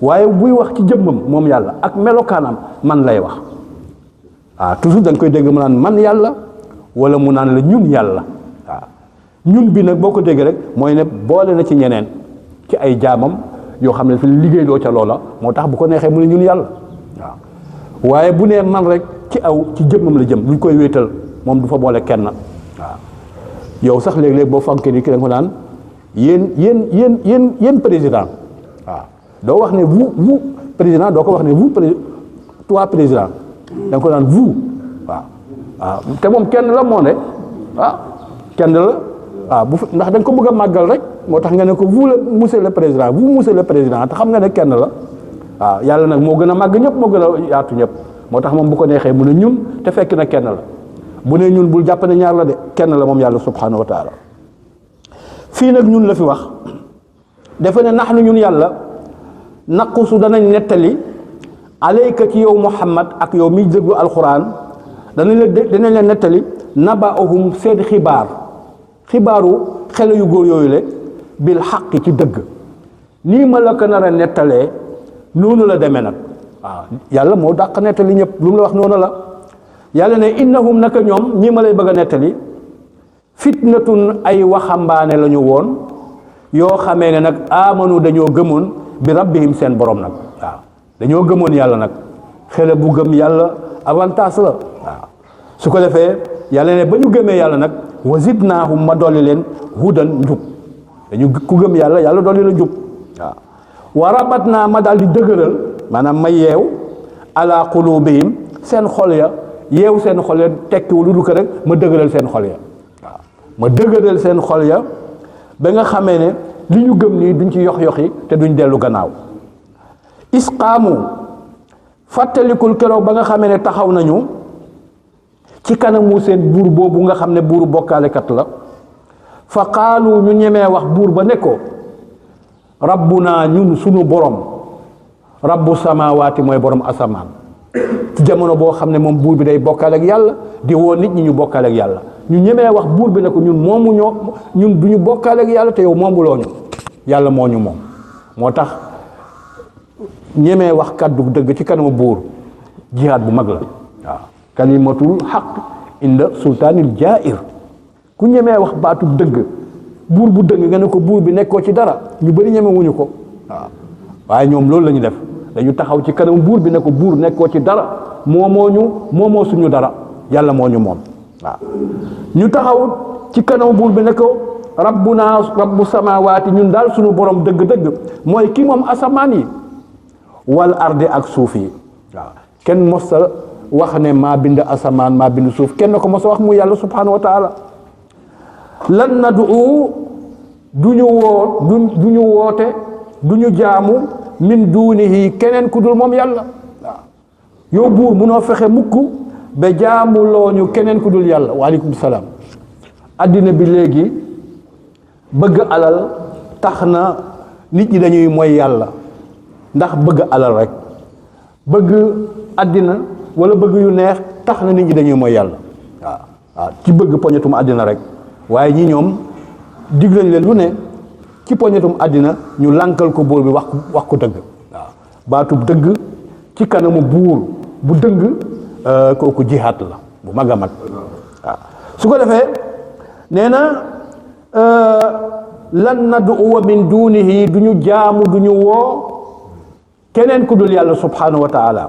waaye buy wax ci jëmmam moom yàlla ak melokaanam man lay wax waaw toujours da nga koy dégg mu naan man yàlla wala mu naan la ñun yàlla waaw ñun bi nag boo ko dégg rek mooy ne boole na ci ñeneen ci ay jaamam yoo xam ne fi liggéey doo ca loola moo tax bu ko neexee mu ne ñun yàlla waaw waaye bu nee man rek ci ci jëmmam la jëm luñ koy wéetal moom du fa boole kenn waaw yow sax léeg-léeg boo fanke ni ki da nga ko naan yéen président waaw doo wax ne vous président doo ko wax ne vous toi président da nga ko naan vous waaw te moom kenn la moo ne kenn la waaw ndax da nga ko bëgg a màggal rek moo tax nga ne ko vous le monsieur le président vous monsieur le président te xam nga ne kenn la waaw yàlla nag moo gën a màgg ñëpp moo gën a yaatu ñëpp moo tax moom bu ko neexee mu ne ñun te fekk na kenn la bu ne ñun bul jàpp ne ñaar la de kenn la moom yàlla subhanahu wa taala fii nag ñun la fi wax dafa ne nax nu ñun yàlla naqusu danañ nettali alayka ci yow Muhammad ak yow miy déglu alquran danañ leen nettali nabaahum seen xibaaru xele yu góor yooyu le bil xaqi ci dëgg nii ma la ko nar a nettalee noonu la demee nag waaw yàlla moo dàq nettali ñëpp lu mu la wax noonu la yàlla ne innahum naka ñoom ñii ma lay bëgg a nettali fitnatun ay waxambaane la ñu woon yoo xamee ne nag amanu dañoo gëmoon bi rabbihim seen borom nag waaw dañoo gëmoon yàlla nag xele bu gëm yàlla avantage la waaw su ko defee yàlla ne ba ñu gëmee yàlla nag wa zidnaahum ma dolli leen hudan njub dañu ku gëm yàlla yàlla dolli la njub waaw wa rabatnaa ma daal di dëgëral maanaam ma yeew ala qulubihim seen xol ya yeew seen xol ya tekkiwu lu du ko rek ma dëgëral seen xol ya waaw ma dëgëral seen xol ya ba nga xamee ne li ñu gëm nii duñ ci yox-yoxi te duñ dellu gannaaw isqaamu fàttalikul keroog ba nga xamee ne taxaw nañu ci kanamu seen buur boobu nga xam ne buuru bokkaalekat la fa qaalu ñu ñemee wax buur ba ne ko rabbuna ñun sunu borom rabbu samawaati mooy borom asamaan ci jamono boo xam ne moom buur bi day bokkaale ak yàlla di woo nit ñi ñu bokkaale ak yàlla ñu ñemee wax buur bi ne ko ñun du ñu bokkaale ak yàlla te yow moomuloo ñu yàlla moo ñu moom moo tax ñemee wax kàddu dëgg ci kanamu buur jihaad bu mag la waaw kalimatul xaq inda sultaanil jaa'ir ku ñemee wax baatu dëgg buur bu dëgg nga ne ko buur bi nekkoo ci dara ñu bëri ñemewuñu ko waaw waaye ñoom loolu la ñu def dañu taxaw ci kanam buur bi ne ko buur nekkoo ci dara moomoo suñu dara yàlla moo ñu moom waaw ñu taxaw ci kanam buur bi ne ko rabbuna rabbu samawaati ñun daal suñu borom dëgg-dëgg mooy ki moom asamaan yi wal ardi ak suuf yi waaw kenn mos a wax ne maa bind asamaan maa bind suuf kenn ko mos a wax mu yàlla subhanahu wa taala lan nadu du ñu woote du ñu jaamu min duunihi keneen ku dul moom yàlla waaw yow buur munoo fexe mukk ba jaamu loo ñu keneen ku dul yàlla waaleykum salaam addina bi léegi bëgg alal tax na nit ñi dañuy mooy yàlla ndax bëgg alal rek bëgg addina wala bëgg yu neex tax na nit ñi dañuy mooy yàlla waaw ci bëgg poñetum addina rek waaye ñi ñoom dig nañ leen lu ne ci poñetum àddina ñu lànkal ko buur bi wax ko dëgg waaw baatub dëgg ci kanamu buur bu dëgg kooku jihaat la bu mag a mag waaw su ko defee nee na lan nad'uwa min dunihi du ñu jaamu du ñu woo keneen ku dul yàlla subhanahu wa taala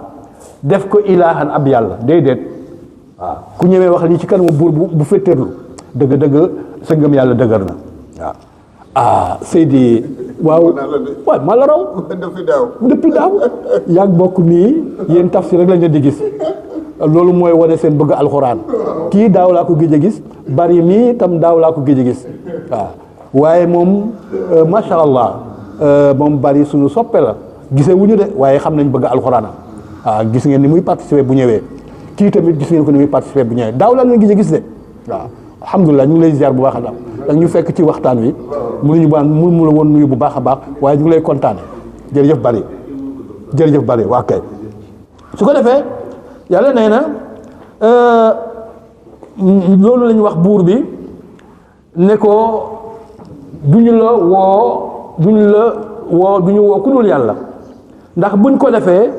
def ko ilaahan ab yàlla déedéet waaw ku ñëwee wax lii ci kanamu buur bu féttéerlu dëgg-dëgg sa ngëm yàlla dëgër na waaw Seydi waaw maa la raw depuis daaw yàgg bokk nii yéen tafsir rek lañ leen di gis loolu mooy wane seen bëgg alxuraan kii daaw laa ko géej a gis bari mii tam daaw laa ko géej a gis waaw waaye moom macha allah moom bari suñu soppe la gisee wuñu de waaye xam nañ bëgg alxuraan waaw gis ngeen ni muy participer bu ñëwee kii tamit gis ngeen ko ni muy participer bu ñëwee daaw laa leen géej a gis de waaw alhamdulilah ñu ngi lay ziar bu baax a baax ak ñu fekk ci waxtaan wi mënuñu mu la woon nuyu bu baax a baax waaye ñu ngi lay kontaane jërëjëf bari waa kay su ko defee yàlla nee na loolu la ñu wax buur bi ne ko duñu woo ku dul yàlla ndax buñ ko defee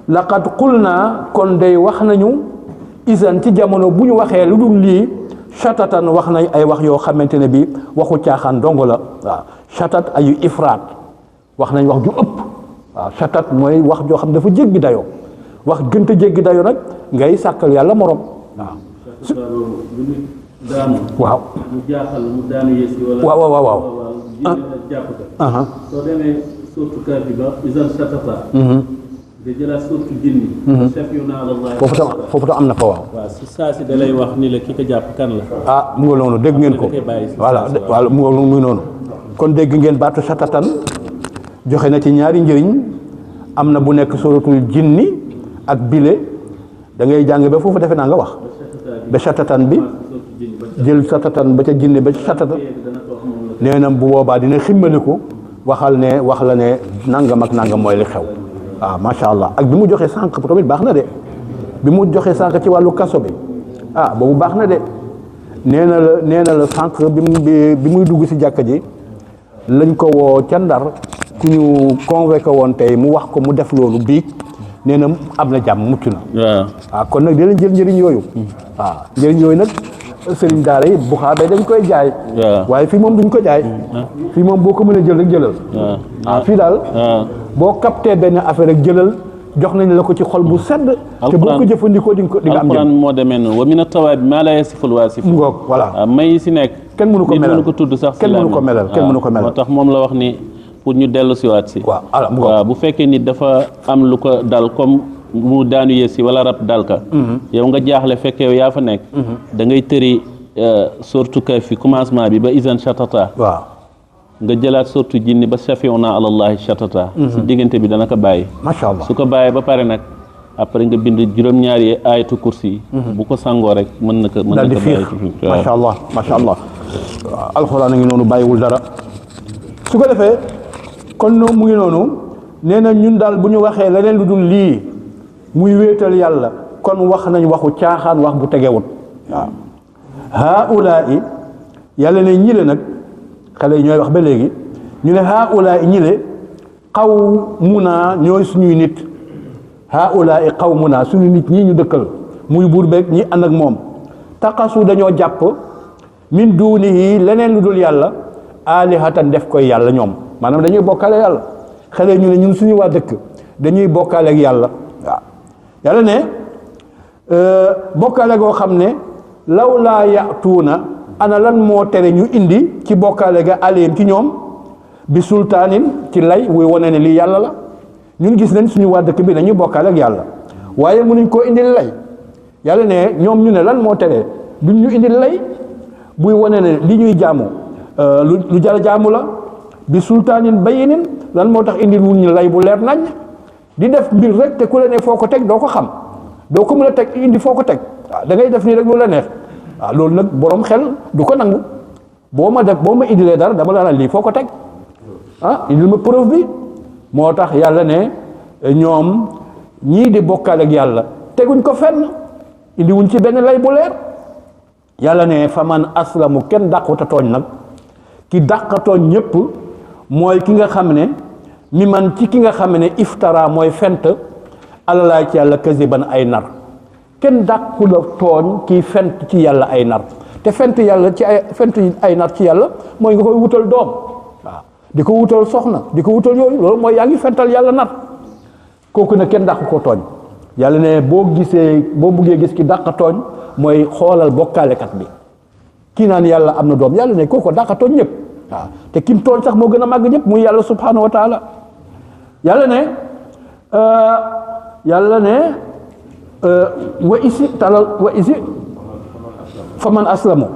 laqad qulna kon day wax nañu isan ci jamono bu ñu waxee lu dul lii chatatan wax nañ ay wax yoo xamante ne bi waxu caaxaan dong la waaw chatat ayu ifraat wax nañ wax ju ëpp waaw chatat mooy wax joo xam dafa jéggi dayoo wax gënta jéggi dayoo nag ngay sàkkal yàlla morom waaw mu jaaxal mu daanu yéesi wala waaw jàpp ka soo demee surtout kër bi ba isan chatata nga jëlaat surtout jinni chef yu naa la foofu tam am na fa waaw si saa si da lay wax ni la ki ko jàpp kan la mu nga noonu dégg ngeen ko voilà mu ngi noonu kon dégg ngeen baatu satatan joxe na ci ñaari njëriñ am na bu nekk suratul jinni ak bile da ngay jàng ba foofu defe naa nga wax ba satatan bi jël satatan ba ca jinni ba satatan nee na bu boobaa dina ximmaliku wax la ne nangam ak nangam mooy li xew waaw macha allah ak bi mu joxee sànq tamit baax na de bi mu joxee sànq ci wàllu kaso bi boobu baax na de nee na la sànq bi muy dugg si jàkka ji lañ ko woo ca Ndar ku ñu convoqué woon tey mu wax ko mu def loolu biig nee na am na jàmm mucc na waaw kon nag dinañ jël njëriñ yooyu waaw njëriñ yooyu nag sëriñ daara yi bu xaabee dañ koy jaay waaye fii moom duñ ko jaay fii moom boo ko mënee jël rek jëlal fii daal boo capté benn affaire rek jëlal jox nañ la ko ci xol bu sedd te boo ko jëfandikoo di nga am alquran moo demee noonu wa mina tawaabi maa laa yasiful waasif mu ngoog voilà may yi si nekk kenn mënu ko melal mënu ko tudd sax kenn mënu ko melal moo tax moom la wax ni pour ñu dellu siwaat si waaw bu fekkee nit dafa am lu ko dal comme mu daanu yéesi wala rab dal ka yow nga jaaxle fekk yow yaa fa nekk da ngay tëri surtout kay fi commencement bi ba isan chatata waaw nga jëlaat surtout jinni ba safiuna alallahi chatata si diggante bi dana ko bàyyi macha allah su ko bàyyee ba pare nag après nga bind juróom-ñaari ayatu kursi yi bu ko sangoo rek mën na ko bàyyi macha allah macha allah alxuraan a ngi noonu bàyyiwul dara su ko defee kon mu ngi noonu nee na ñun daal bu ñu waxee leneen lu dul lii muy wéetal yàlla kon wax nañ waxu caaxaan wax bu tegewut waaw haulaai yàlla ne ñile nag xale yi ñooy wax ba léegi ñu ne haulaai ñile qawmunaa ñooy suñuy nit haulaai qawmunaa suñu nit ñii ñu dëkkal muy buur beeg ñi ànd ak moom taqasu dañoo jàpp min duunihi leneen lu dul yàlla aalihatan def koy yàlla ñoom maanaam dañuy bokkaale yàlla xale ñu ne ñun suñu waa dëkk dañuy bokkaale ak yàlla waaw yàlla ne bokkaale goo xam ne law laa yatuuna ana lan moo tere ñu indi ci bokkaale ga alayhim ci ñoom bi sultaanin ci lay wuy wane ne lii yàlla la ñun gis nañ suñu waa dëkk bi dañuy bokkaale ak yàlla waaye mënuñ koo indil lay yàlla ne ñoom ñu ne lan moo tere duñ ñu indil lay buy wane ne li ñuy jaamu lu jar jaamu la bi sultaanin bayinin lan moo tax indil wuñ ñu lay bu leer nañ di def mbir rek te ku la ne foo ko teg doo ko xam doo ko mën a teg indi foo ko teg waaw da ngay def nii rek lu la neex waaw loolu nag borom xel du ko nangu boo ma indilee dara dama la lii foo ko teg indil ma preuve bi moo tax yàlla ne ñoom ñii di bokkaale ak yàlla teguñ ko fenn indi wuñ ci benn lay bu leer yàlla ne fa man aslamu kenn dàquta tooñ nag ki dàq tooñ ñépp mooy ki nga xam ne mi man ci ki nga xam ne iftara mooy fent alalaay ci yàlla kasiban ay nar kenn dàqu la tooñ kii fent ci yàlla ay nar te fent yàlla ci ay nar ci yàlla mooy nga koy wutal doom waaw di ko wutal soxna di ko wutal yooyu loolu mooy yaa ngi fental yàlla nar kooku ne kenn dàqu ko tooñ yàlla ne boo buggee gis ki dàq tooñ mooy xoolal bokkaalekat bi kii naan yàlla am na doom yàlla ne kooku dàq tooñ ñëpp waaw te kim tooñ sax moo gën a màgg ñëpp muy yàlla subhanahu wa taala yàlla ne wa isi fa man aslamu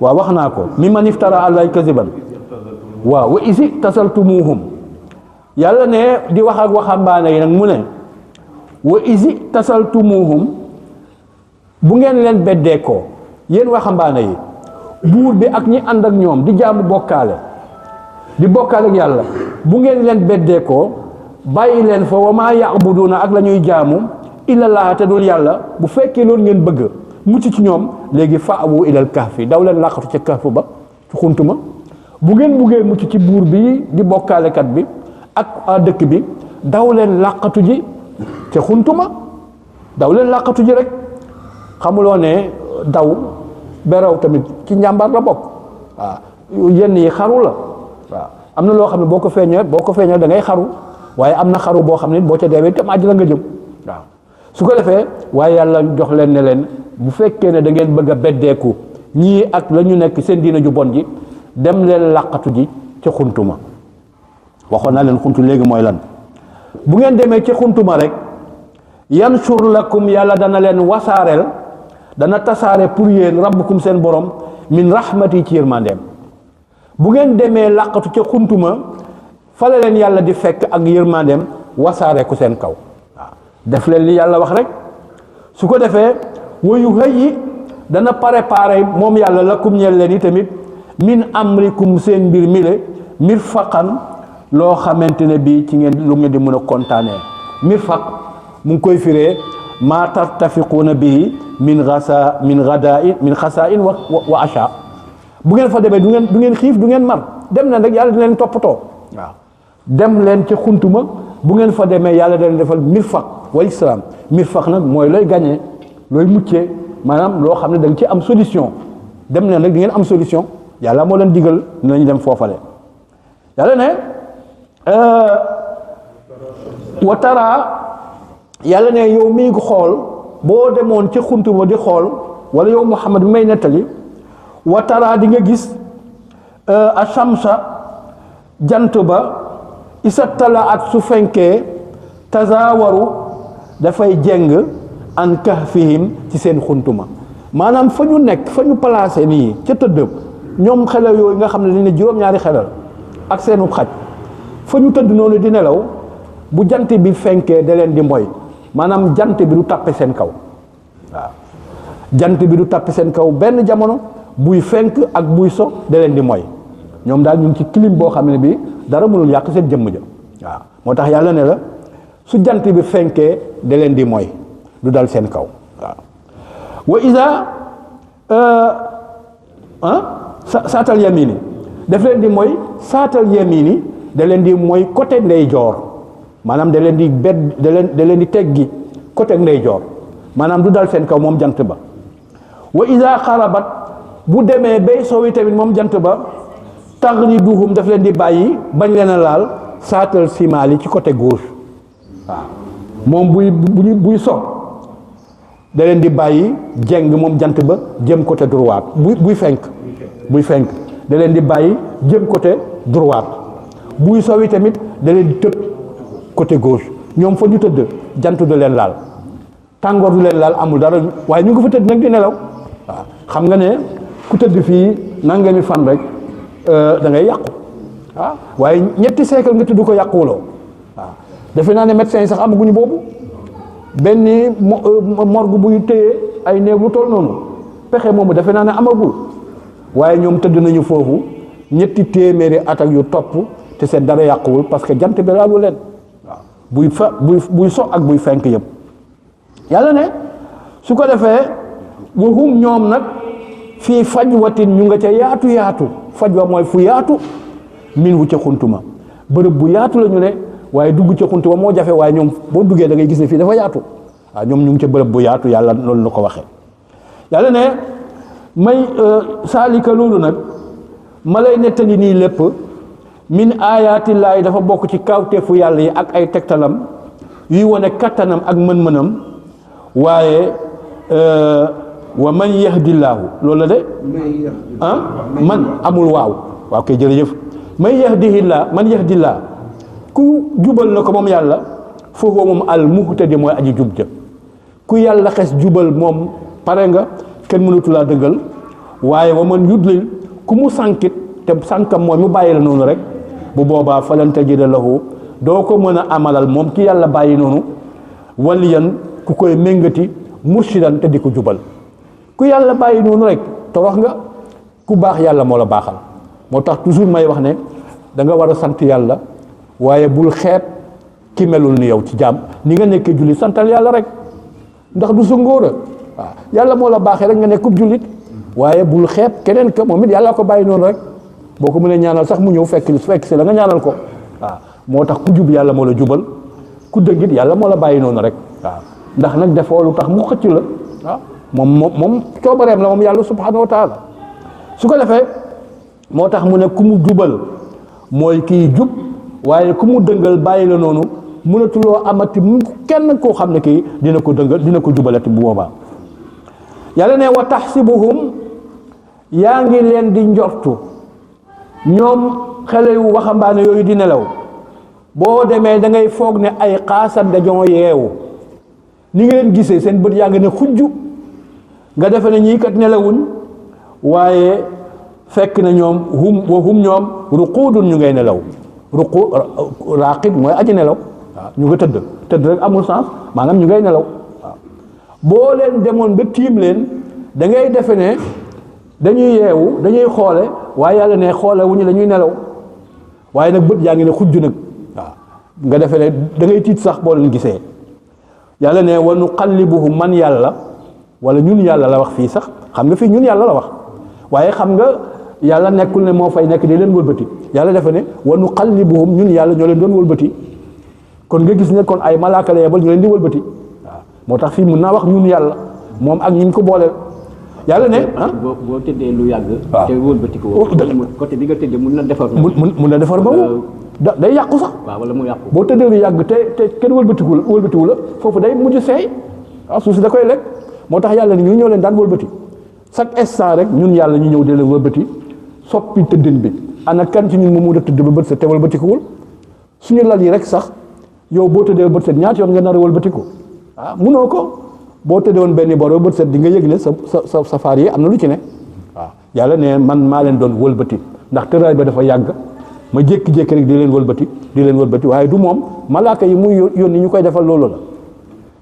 waaw wax naa ko mi man iftara àllay kasiban waaw wa isi tasaltumuhum yàlla ne di wax ak waxambaane yi nag mu ne wa isi tasaltumuhum bu ngeen leen beddeekoo yéen waxambaane yi buur bi ak ñi ànd ak ñoom di jaamu bokkaale ak yàlla bu ngeen leen beddeekoo bàyyi leen fa wa maa ya'buduuna ak la ñuy jaamu illa laa te dul yàlla bu fekkee loolu ngeen bëgg mucc ci ñoom léegi fa'awu ilal kahfi daw leen làqatu ca kahf ba ci xuntuma bu ngeen buggee mucc ci buur bi di bokkaalekat bi ak dëkk bi daw leen làqatu ji ca xuntuma daw leen làqatu ji rek xamuloo ne daw beraw tamit ci njàmbaar la bokk waaw yenn yi xaru la waaw am na loo xam ne boo ko feeñee da ngay xaru waaye am na xaru boo xam ne boo ca deewee tam àjjana nga jëm waaw su ko defee waaye yàlla jox leen ne leen bu fekkee ne da ngeen bëgg a beddeeku ñii ak la ñu nekk seen diina ju bon ji dem leen làqatu ji ca xuntuma waxoon naa leen xuntu léegi mooy lan bu ngeen demee ca xuntuma rek yansur lakum yàlla dana leen wasaareel dana tasaare pour yéen rabbukum seen borom min rahmati ci yërmandeem bu ngeen demee làqatu ca xuntuma fale leen yàlla di fekk ak yërmandeem wasaare ku seen kaw waaw def leen li yàlla wax rek su ko defee wayu hëyi dana préparé moom yàlla lakum ñeel leen yi tamit min amrikum seen mbir mi le mirfaqan loo xamante ne bii ci ngeen lu ngeen di mën a kontaanee mirfaq mu ngi koy firee maa tartafiquuna bihi min xasaa'in wa asha bu ngeen fa demee du ngeen xiif du ngeen mar dem leen rek yàlla dina leen toppatoo waaw dem leen ca xuntuma bu ngeen fa demee yàlla dana defal mirfaq wal islam mirfaq nag mooy looy gañee looy muccee maanaam loo xam ne da nga ci am solution dem leen rek di ngeen am solution yàlla moo leen digal dinañ dem foofale yàlla ne wa tara yàlla ne yow mii ko xool boo demoon ca xuntuma di xool wala yow Muhammad bi may nettali wa tara di nga gis a shamsa jant ba isa tala at su fenkee tazawaru dafay jeng an kahfihim ci seen xuntuma maanaam fa ñu nekk fa ñu placé nii ca tëdd ñoom xelal yooyu nga xam ne dañ ne juróom-ñaari xelal ak seenu xaj fa ñu tëdd noonu di nelaw bu jant bi fenkee da leen di mboy maanaam jant bi du tàppe seen kaw waaw jant bi du tàppe seen kaw benn jamono buy fenk ak buy so da leen di moy ñoom daal ñu ngi ci clim boo xam ne bi dara mënul yàq seen jëmm ja waaw moo tax yàlla ne la su jant bi fenkee da leen di moy du dal seen kaw waaw wa isa saatal yamini daf leen di mooy saatal yamini da leen di mooy côté ndeyjoor maanaam da leen di da leen di teggi côté ndeyjoor maanaam du dal seen kaw moom jant ba wa isa xarabat bu demee bay sowi tamit moom jant ba taghriduhum daf leen di bàyyi bañ leen a laal saatal simaali ci côté gauche waaw moom buy so da leen di bàyyi jeng moom jant ba jëm côté droite buy fenk da leen di bàyyi jëm côté droite buy sowi tamit da leen di tëb côté gauche ñoom fa ñu tëdd jant du leen laal tàngoor du leen laal amul dara waaye ñu ngi fa tëdd nag di nelaw waaw xam nga ne ku tëdd fii nangami fan rek da ngay yàqu waaw waaye ñetti siècle nga tudd ko yàquwuloo waaw defe naa ne médecins yi sax amaguñu boobu benn morgue buy téye ay néew lu toll noonu pexe moomu defe naa ne amagul waaye ñoom tëdd nañu foofu ñetti téeméeri at ak yu topp te seen dara yàquwul parce que jant bi laalu leen waaw buy so ak buy fenk yëpp yàlla ne su ko defee waxum ñoom nag fii fajwatin ñu nga ca yaatu fajwa mooy fu yaatu min wu ca xuntuma bërëb bu yaatu la ñu ne waaye dugg ca xuntuma moo jafe waaye ñoom boo duggee da ngay gis ne fii dafa yaatu waaw ñoom ñu ngi ca bërëb bu yaatu yàlla loolu la ko waxee yàlla ne may saalika loolu nag ma lay nettali nii lépp min ayaatillaahi dafa bokk ci kawteefu yàlla yi ak ay tegtalam yuy wane kattanam ak mën-mënam waaye wa man yahdillaahu loolu la de man amul waaw kay jërëjëf man yahdillaa ku jubal na ko moom yàlla foofu moom al muhtadi mooy aji jub ja ku yàlla xes jubal moom pare nga kenn mënatu laa dëggal waaye wa man yudlil ku mu sànkit te sànkam mooy mu bàyyi la noonu rek bu boobaa falan tajida lahu doo ko mën a amalal moom ki yàlla bàyyi noonu waliyan ku koy méngati murshidan te di ko jubal ku yàlla bàyyi noonu rek te wax nga ku baax yàlla moo la baaxal moo tax toujours may wax ne da nga war a sant yàlla waaye bul xeeb ki melul ni yow ci jaam ni nga nekkee jullit santal yàlla rek ndax du sa ngóora waaw yàlla moo la baaxee rek nga nekkub jullit waaye bul xeeb keneen ka moom it yàlla ko bàyyi noonu rek boo ko mënee ñaanal sax mu ñëw fekk si la nga ñaanal ko waaw moo tax ku jub yàlla moo la jubal ku dëggit yàlla moo la bàyyi noonu rek waaw ndax nag defoo lu tax mu xëcc la waaw moom coobareem la moom yàlla subhanahu wa taala su ko defee moo tax mu ne ku mu jubal mooy kii jub waaye ku mu dëngal bàyyi la noonu mënatuloo amati mu kenn koo xam ne kii dina ko dëngal dina ko jubalati bu boobaa yàlla ne wa taxsibuhum yaa ngi leen di njortu ñoom xale yu waxambaane yooyu di nelaw boo demee da ngay foog ne ay xaasat dañoo yeewu ni nga leen gisee seen bët yaa ngi ne xujju nga defe ne ñii kat nelawuñ waaye fekk na ñoom hum ñoom ruquudun ñu ngay nelaw raqid mooy aji nelaw waaw ñu nga tëdd rek amul sens maanaam ñu ngay nelaw waaw boo leen demoon ba tiim leen da ngay defe ne dañuy yeewu dañuy xoole waaye yàlla ne xoole wu ñu dañuy nelaw waaye nag bët yaa ngi ne xujj nag waaw nga defe ne da ngay tiit sax boo leen gisee yàlla ne wa nuqallibuhum man yàlla wala ñun yàlla la wax fii sax xam nga fii ñun yàlla la wax waaye xam nga yàlla nekkul ne moo fay nekk di leen wëlbati yàlla dafa ne wa nuqallibuhum ñun yàlla ñoo leen doon wëlbati kon nga gis ne kon ay malaaka la yebal ñu leen di wëlbati waaw moo tax fii mun naa wax ñun yàlla moom ak ñi ñu ko booleel yàlla ne boo tëddee lu yàgg. waaw te wëlbati ko. côté bi nga tëddee mun na defar. mun na defar ba mu day yàqu sax. waaw wala mu yàqu. boo tëddee lu yàgg te kenn wëlbatiwu la foofu day mujj seey waaw suuf si da koy lekk moo tax yàlla ni ñun ñoo leen daan wëlbati chaque instant rek ñun yàlla ñu ñëw di leen wëlbati soppi tëddin bi ana kan ci ñun mu mun a tëdd ba bët set te wëlbatikuwul suñu lal yi rek sax yow boo tëddee ba bët set ñaata yoon nga nar a wëlbatiku munoo ko boo tëddee woon benn bor ba bët set di nga yëg ne sa safaar yi am na lu ci ne waaw yàlla ne man maa leen doon wëlbati ndax tëraay ba dafa yàgg ma jékki-jékki rek di leen wëlbati waaye du moom malaaka yi muy yónni ñu koy defal loolu la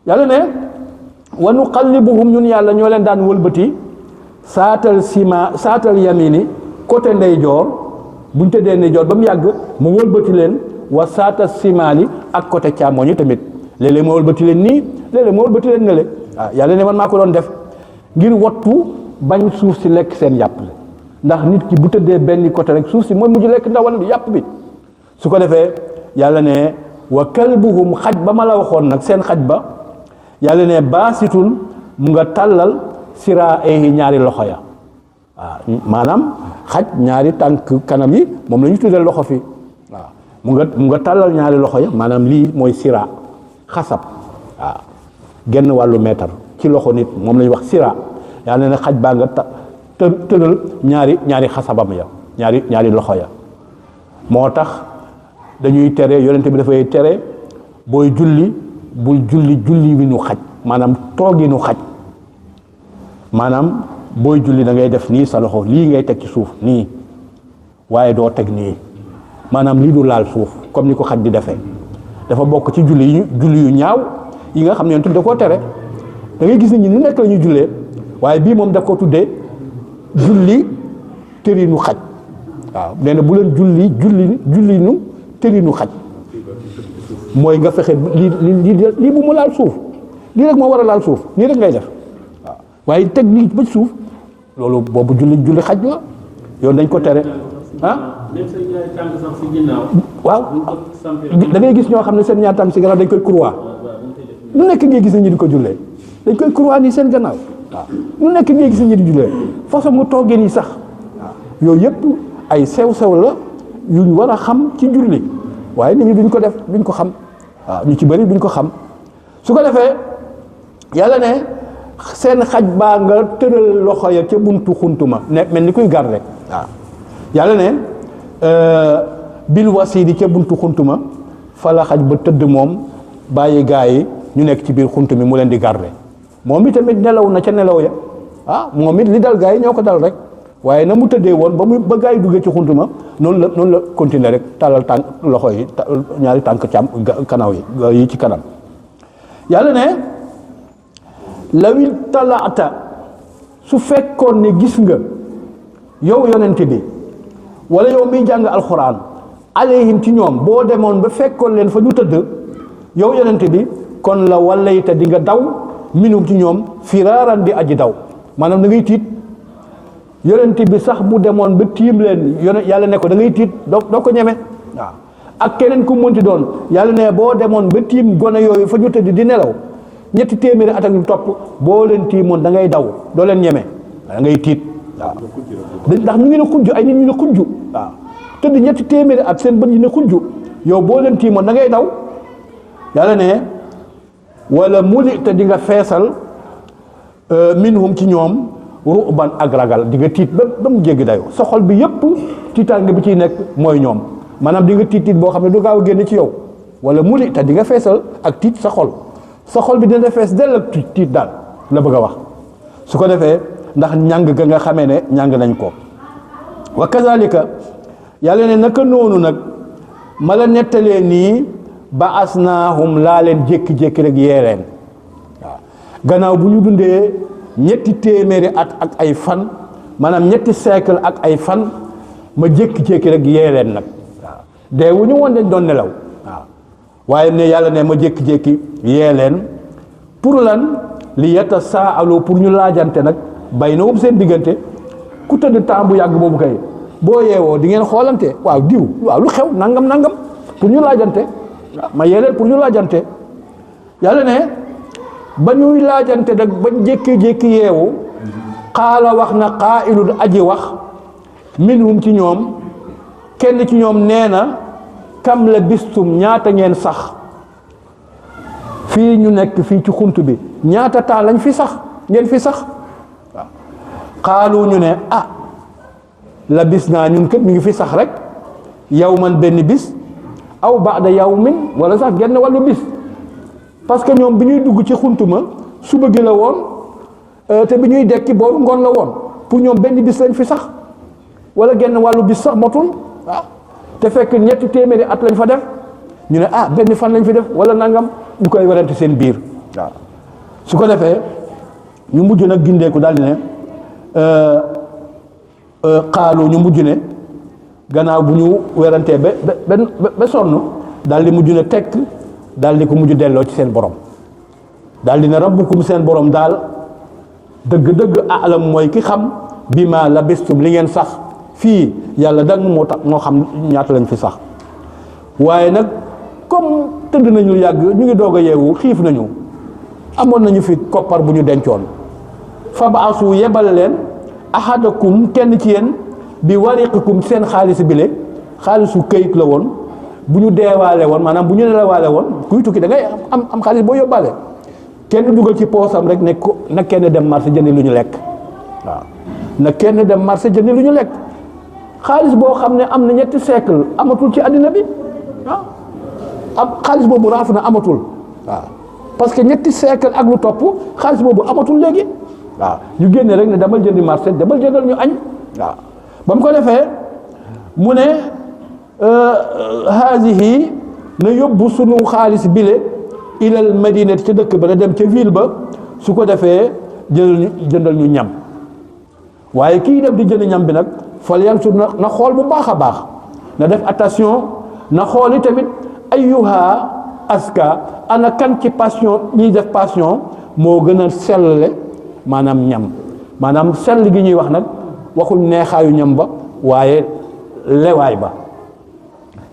yàlla ne wa nuqallibuhum ñun yàlla ñoo leen daan wëlbati saatal yamini côté ndeyjoor buñ tëddee ndeyjoor ba mu yàgg mu wëlbati leen wa saata simaali ak côté càmmoñ yi tamit léeg-léeg ma wëlbati leen nii léeg-léeg ma wëlbati leen ne le waaw yàlla ne man maa ko doon def ngir wattu bañ suuf si lekk seen yàpp la ndax nit ki bu tëddee benn côté rek suuf si mooy mujj lekk ndawal yàpp bi su ko defee yàlla ne wa kalbuhum xaj ba ma la waxoon nag seen xaj ba yàlla ne baasitun mu nga tàllal siraa ay ñaari loxo ya waaw maanaam xaj ñaari tànk kanam yi moom la ñu tuddee loxo fi waaw mu nga tàllal ñaari loxo ya maanaam lii mooy sira xasab waaw genn wàllu meetar ci loxo nit moom la ñuy wax sira yàlla ne xaj baa nga tëral ñaari xasabam ya ñaari loxo ya moo tax dañuy tere yonente bi dafay tere booy julli bul julli wi nu xaj maanaam toogi nu xaj maanaam booy julli da ngay def nii sa loxo lii ngay teg ci suuf nii waaye doo teg nii maanaam lii du laal suuf comme ni ko xaj di defee dafa bokk ci julli yu ñaaw yi nga xam ne da koo tere da ngay gis nit ñi nu nekk la ñuy jullee waaye bii moom daf ko tuddee julli tërinu xaj waaw nee na bu leen julli nu tërinu xaj mooy nga fexe lii bu mu laal suuf lii rek moo war a laal suuf nii rek ngay def waaw waaye teg lii ba suuf loolu boobu julli xaj la yoon dañ ko tere ah. waaw da ngay gis ñoo xam ne seen ñaar tànk si gannaaw dañ koy croix lu nekk ngay gis ñi di ko jullee dañ koy croix nii seen gannaaw waaw lu nekk ngay gis ñi di jullee façon mu toggee nii sax waaw yooyu yëpp ay sew-sew la yuñ war a xam ci julli waaye nit ñi duñ ko def duñ ko xam waaw ñu ci bëri duñ ko xam su ko defee yàlla ne seen xaj baa nga tëral loxo ya ca buntu xuntuma ne mel ni kuy gar rek waaw yàlla ne bil wasiidi ca buntu xuntuma fa la xaj ba tëdd moom bàyyi gaa yi ñu nekk ci biir xunt mi mu leen di garde moom itamit nelaw na ca nelaw ya moom it li dal gaa yi ñoo ko dal rek waaye na mu tëddee woon ba gaa yi duggee ci xunt ma noonu la continuer rek tàllal tànk loxo yi ñaari tànk càmm kanaw yi ci kanam yàlla ne lawil talaata su fekkoon ne gis nga yow yonent bi wala yow miy jàng alxuraan alayhim ci ñoom boo demoon ba fekkoon leen fa ñu tëdd yow yonent bi kon la wallayta di nga daw minum ci ñoom firaaran di aji daw maanaam da ngay tiit yonent bi sax bu demoon ba tiim leen yàlla ne ko da ngay tiit doo ko ñeme waaw ak keneen ku mënti doon yàlla ne boo demoon ba tiim gone yooyu fa ñu tëdd di nelaw 200 at ak lu topp boo leen tiimoon da ngay daw doo leen ñeme da ngay tiit waaw ndax ñu ngi ne xunju ay nit ñu ne xunju waaw tëdd 200 at seen bët yi ne xunju yow boo leen tiimoon da ngay daw yàlla ne wala muli te di nga feesal minhum ci ñoom ruban ak ragal di nga tiit ba mu jéggi dayoo sa xol bi yépp tiitaange bi ciy nekk mooy ñoom maanaam di nga tiit boo xam ne du gaaw a génn ci yow wala muli te di nga feesal ak tiit sa xol bi dina fees dell ak tiit daal la bëgg a wax su ko defee ndax ñàng ga nga xamee ne ñàng nañ ko wa kazalika yàlla ne naka noonu nag ma la nettalee nii ba asnaahum laa leen jékki-jékki rek yee leen waaw gannaaw bu ñu dundee 200 at ak ay fan maanaam 2 siècle ak ay fan ma jékki-jékki rek yee leen nag waaw dee wu ñu woon dañ doon nelaw waaw waaye ne yàlla ne ma jékki-jékki yee leen pour lan li yatasaalu pour ñu laajante nag bay na seen diggante ku tëdd temps bu yàgg boobu kay boo yeewoo di ngeen xoolante waaw diw waaw lu xew nangam pour ñu laajante ma yee leen pour ñu laajante yàlla ne ba ñuy laajante nag ba jékki-jékki yeewu xaala wax na qaa'ilun aji wax minhum ci ñoom kenn ci ñoom nee na kam la bistum ñaata ngeen sax fii ñu nekk fii ci xunt bi ñaata temps lañ fi sax ngeen fi sax waaw xaalu ñu ne la bis naa ñun kat ñu ngi fi sax rek yawman benn bis aw ba'da yawmin wala sax genn wàllu bis parce que ñoom bi ñuy dugg ci xuntuma suba gi la woon te bi ñuy dekki booru ngoon la woon pour ñoom benn bis lañ fi sax wala genn wàllu bis sax motul waaw te fekk 200 at lañ fa def ñu ne benn fan lañ fi def wala nangam ñu koy werante seen biir waaw su ko defee ñu mujj nag gindeeku daal di ne xaalu ñu mujj ne gannaaw bu ñu werantee ba sonn daal di mujj ne tekk daal di ko mujj delloo ci seen borom daal di ne rabbukum seen borom daal dëgg-dëgg alam mooy ki xam bi ma labistum li ngeen sax fii yàlla dang moo tax moo xam ñaata lañ fi sax waaye nag comme tëdd nañu yàgg ñu ngi doog a yeewu xiif nañu amoon nañu fi koppar bu ñu dencoon fa baasu yebal leen ahadakum kenn ci yéen bi wariqikum seen xaalis bile xaalisu këyit la woon bu ñu deewaale woon maanaam bu ñu nelawaale woon kuy tukki da ngay am xaalis boo yóbbaale kenn dugal ci poosam rek ne ko na kenn dem marché jëndi lu ñu lekk waaw na kenn dem marché jëndi lu ñu lekk xaalis boo xam ne am na ñetti siècle amatul ci àddina bi waaw am xaalis boobu raaf na amatul waaw parce que ñetti siècle ak lu topp xaalis boobu amatul léegi waaw ñu génne rek ne damal jëndi marché damal jëndal ñu añ waaw ba mu ko defee mu ne haadihi na yóbbu sunu xaalis bile ilal madinati ca dëkk ba na dem ca ville ba su ko defee jëndal ñu ñam waaye kii dem di jënd ñam bi nag fal yansur na xool bu baax a baax na def attention na xooli tamit ayyuha aska ana kan ci passion ñiy def passion moo gën a sellale maanaam ñam maanaam sell gi ñuy wax nag waxuñ neexaayu ñam ba waaye lewaay ba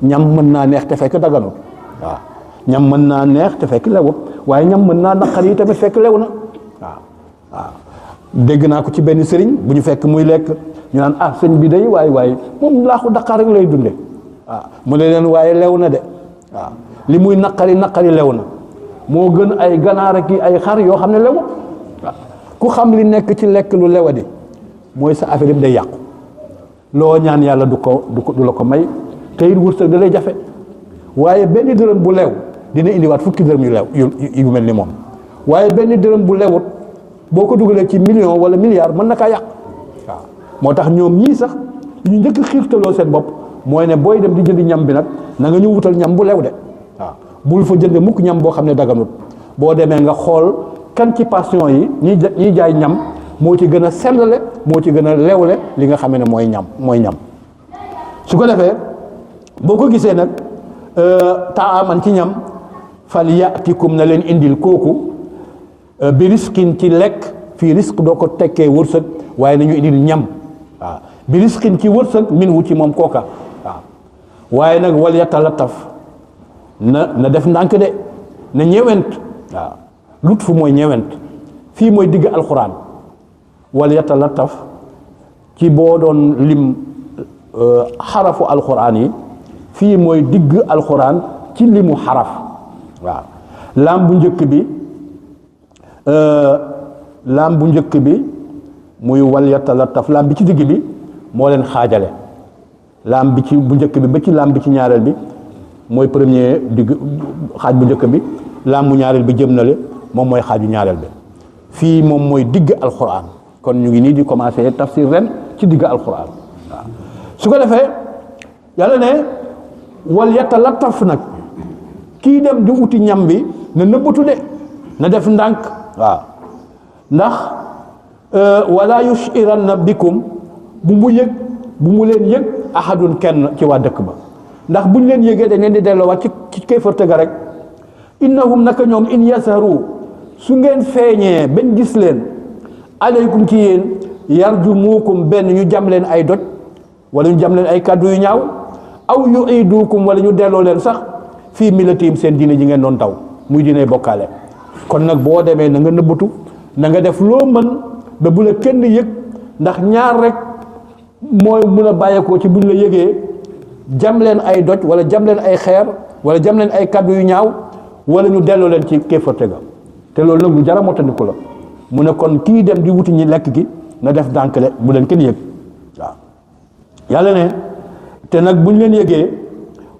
ñam mën naa neex te fekk daganut waaw ñam mën naa neex te fekk lewut waaye ñam mën naa naqar yi tamit fekk lew na waaw dégg naa ko ci benn sëriñ bu ñu fekk muy lekk ñu naan ah sëñ bi day waaye moom laaxu daqaar rek lay dunde waaw mu ne leen waaye lew na de waaw li muy naqari lew na moo gën ay ganaar ak ay xar yoo xam ne lew waaw ku xam li nekk ci lekk lu lewadi mooy sa affaire bi day yàqu loo ñaan yàlla du la ko may te it wërsëg da lay jafe waaye benn dërëm bu lew dina indiwaat fukki dërëm yu lew yu mel ni moom waaye benn dërëm bu lewut boo ko dugalee ci million wala milliard mën na kaa yàq waaw moo tax ñoom ñii sax ñu njëkk xiirtaloo seen bopp mooy ne booy dem di jënd ñam bi nag na nga ñu wutal ñam bu lew de waaw bul fa jënd mukk ñam boo xam ne daganut boo demee nga xool kan ci passion yi ñiy jaay ñam moo ci gën a sellale moo ci gën a lewle li nga xam ne mooy ñam su ko defee boo ko gisee nag taaman ci ñam fal yatikum na leen indil kooku bi risqin ci lekk fii risque doo ko tekkee wërsëg waaye nañu indil ñam waaw bi risqin ci wërsëg min wu ci moom kooka waaw waaye nag wal yatalataf na def ndànk de na ñewent waaw lut fu mooy ñewent fii mooy digg alxuraan wal yatalataf ci boo doon lim xarafu alxuraan yi fii mooy digg alxuraan ci limu xaraf waaw laam bu njëkk bi muy wal yatalataf laam bi ci digg bi moo leen xaajale laam bi ci bu njëkk bi ba ci laam bi ci ñaareel bi mooy premier digg xaaj bu njëkk bi laam bu ñaareel bi jëm na le moom mooy xaaju ñaareel bi fii moom mooy digg alxuraan kon ñu ngi nii di commencé tafsir ren ci digg alxuraan waaw su ko defee yàlla ne wal yatalataf nag kii dem di uti ñam bi na nëbbatu de na def ndànk waaw ndax wala yushiranna bikum bu mu leen yëg ahadun kenn ci waa dëkk ba ndax buñ leen yëgee dañ leen di delloowaat ci kéefarte ga rek innahum naka ñoom in yasaru su ngeen feeñee bañ gis leen aleykum ci yéen yarjumukum benn ñu jam leen ay doj wala ñu jam leen ay kàddu yu ñaaw aw yuidukum wala ñu delloo leen sax fii milatihim seen diine ji ngeen doon taw muy diine bokkaale kon nag boo demee na nga nëbbatu na nga def loo mën ba bu la kenn yëg ndax ñaar rek mooy mun a bàyyeekoo ci buñ la yëgee jam leen ay doj wala jam leen ay xeer wala jam leen ay kàddu yu ñaaw wala ñu delloo leen ci kéefarte ga te loolu nag lu jara motandiku la mu ne kon kii dem di wuti ñi lekk gi na def dànk de bu leen kenn yëg waaw yàlla ne te nag buñ leen yëgee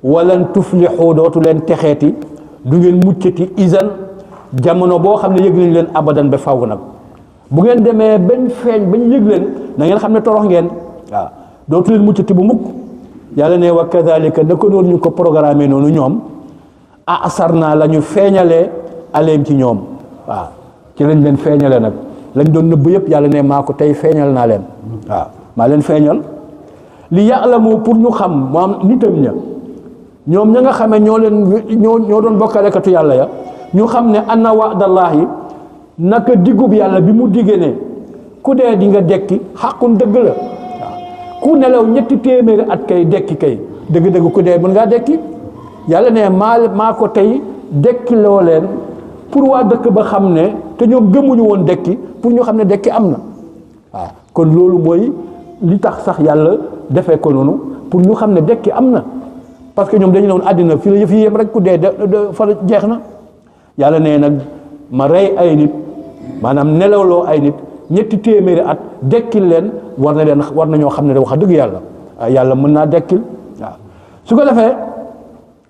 walan tuflixu dootu leen texeeti du ngeen muccati isan jamono boo xam ne yëg nañ leen abadan ba faw nag bu ngeen demee bañ feeñ bañ yëg leen na ngeen xam ne torox ngeen waaw dootu leen muccati bu mukk yàlla ne wa kadhalika naka noonu ñu ko programmé noonu ñoom asarna la ñu feeñalee aleem ci ñoom waaw ci lañ leen feeñale nag lañ doon nëbb yëpp yàlla ne maa ko tey feeñal naa leen waaw maa leen feeñal li ya'lamu pour ñu xam maam nitam ña ñoom ña nga xamee ñoo doon bokkalekatu yàlla ya ñu xam ne anna wa'dallahi naka diggub yàlla bi mu diggee ne ku dee di nga dekki xàqun dëgg la waaw ku nelaw 2 téeméeri at kay dekki kay dëgg-dëgg ku dee mën ngaa dekki yàlla ne maa ko tey dekki loo leen pour waa dëkk ba xam ne te ñoom gëmuñu woon dekki pour ñu xam ne dekki am na waaw kon loolu mooy li tax sax yàlla defee ko noonu pour ñu xam ne dekki am na parce que ñoom dañu ne woon àddina fii la yëf yi yem rek ku dee fa jeex na yàlla nee nag ma rey ay nit maanaam nelawloo ay nit ñetti téeméeri at dekkil leen war na ñoo xam ne wax dëgg yàlla yàlla mën naa dekkil waaw su ko defee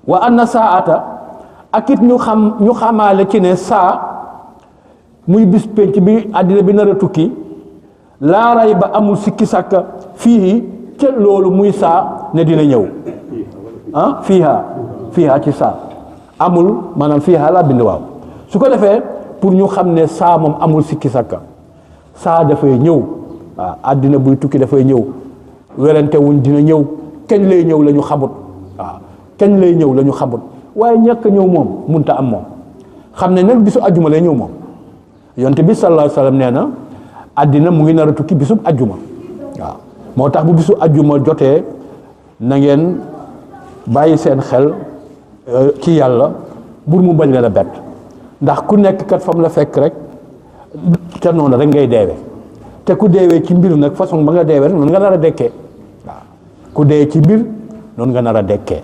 wa anna saata ak it ñu xamaale ci ne saa muy bis penc bi àddina bi nar a tukki laa ray ba amul sikki sàkka fii ca loolu muy saa ne dina ñëw fiiha ci saa amul maanaam fiiha laa bind waaw su ko defee pour ñu xam ne saa moom amul sikki sàkka saa dafay ñëw waaw àddina buy tukki dafay ñëw werante wuñ dina ñëw kañ lay ñëw la ñu xamut waaw kañ lay ñëw la ñu xamut waaye ñàkk ñëw moom munta am moom xam ne nag bisu ajjuma lay ñëw moom yonte bi sallallahu alayhi wa sallam nee na àddina mu ngi nar a tukki bisub ajjuma waaw moo tax bu bisu ajjuma jotee na ngeen bàyyi seen xel ci yàlla bur mu bañ leen a bett ndax ku nekk kat fam la fekk rek ca noonu rek ngay deewe te ku deewee ci mbir nag façon ba nga deewee rek noonu nga nar a dekkee waaw ku dee ci mbir noonu nga nar a dekkee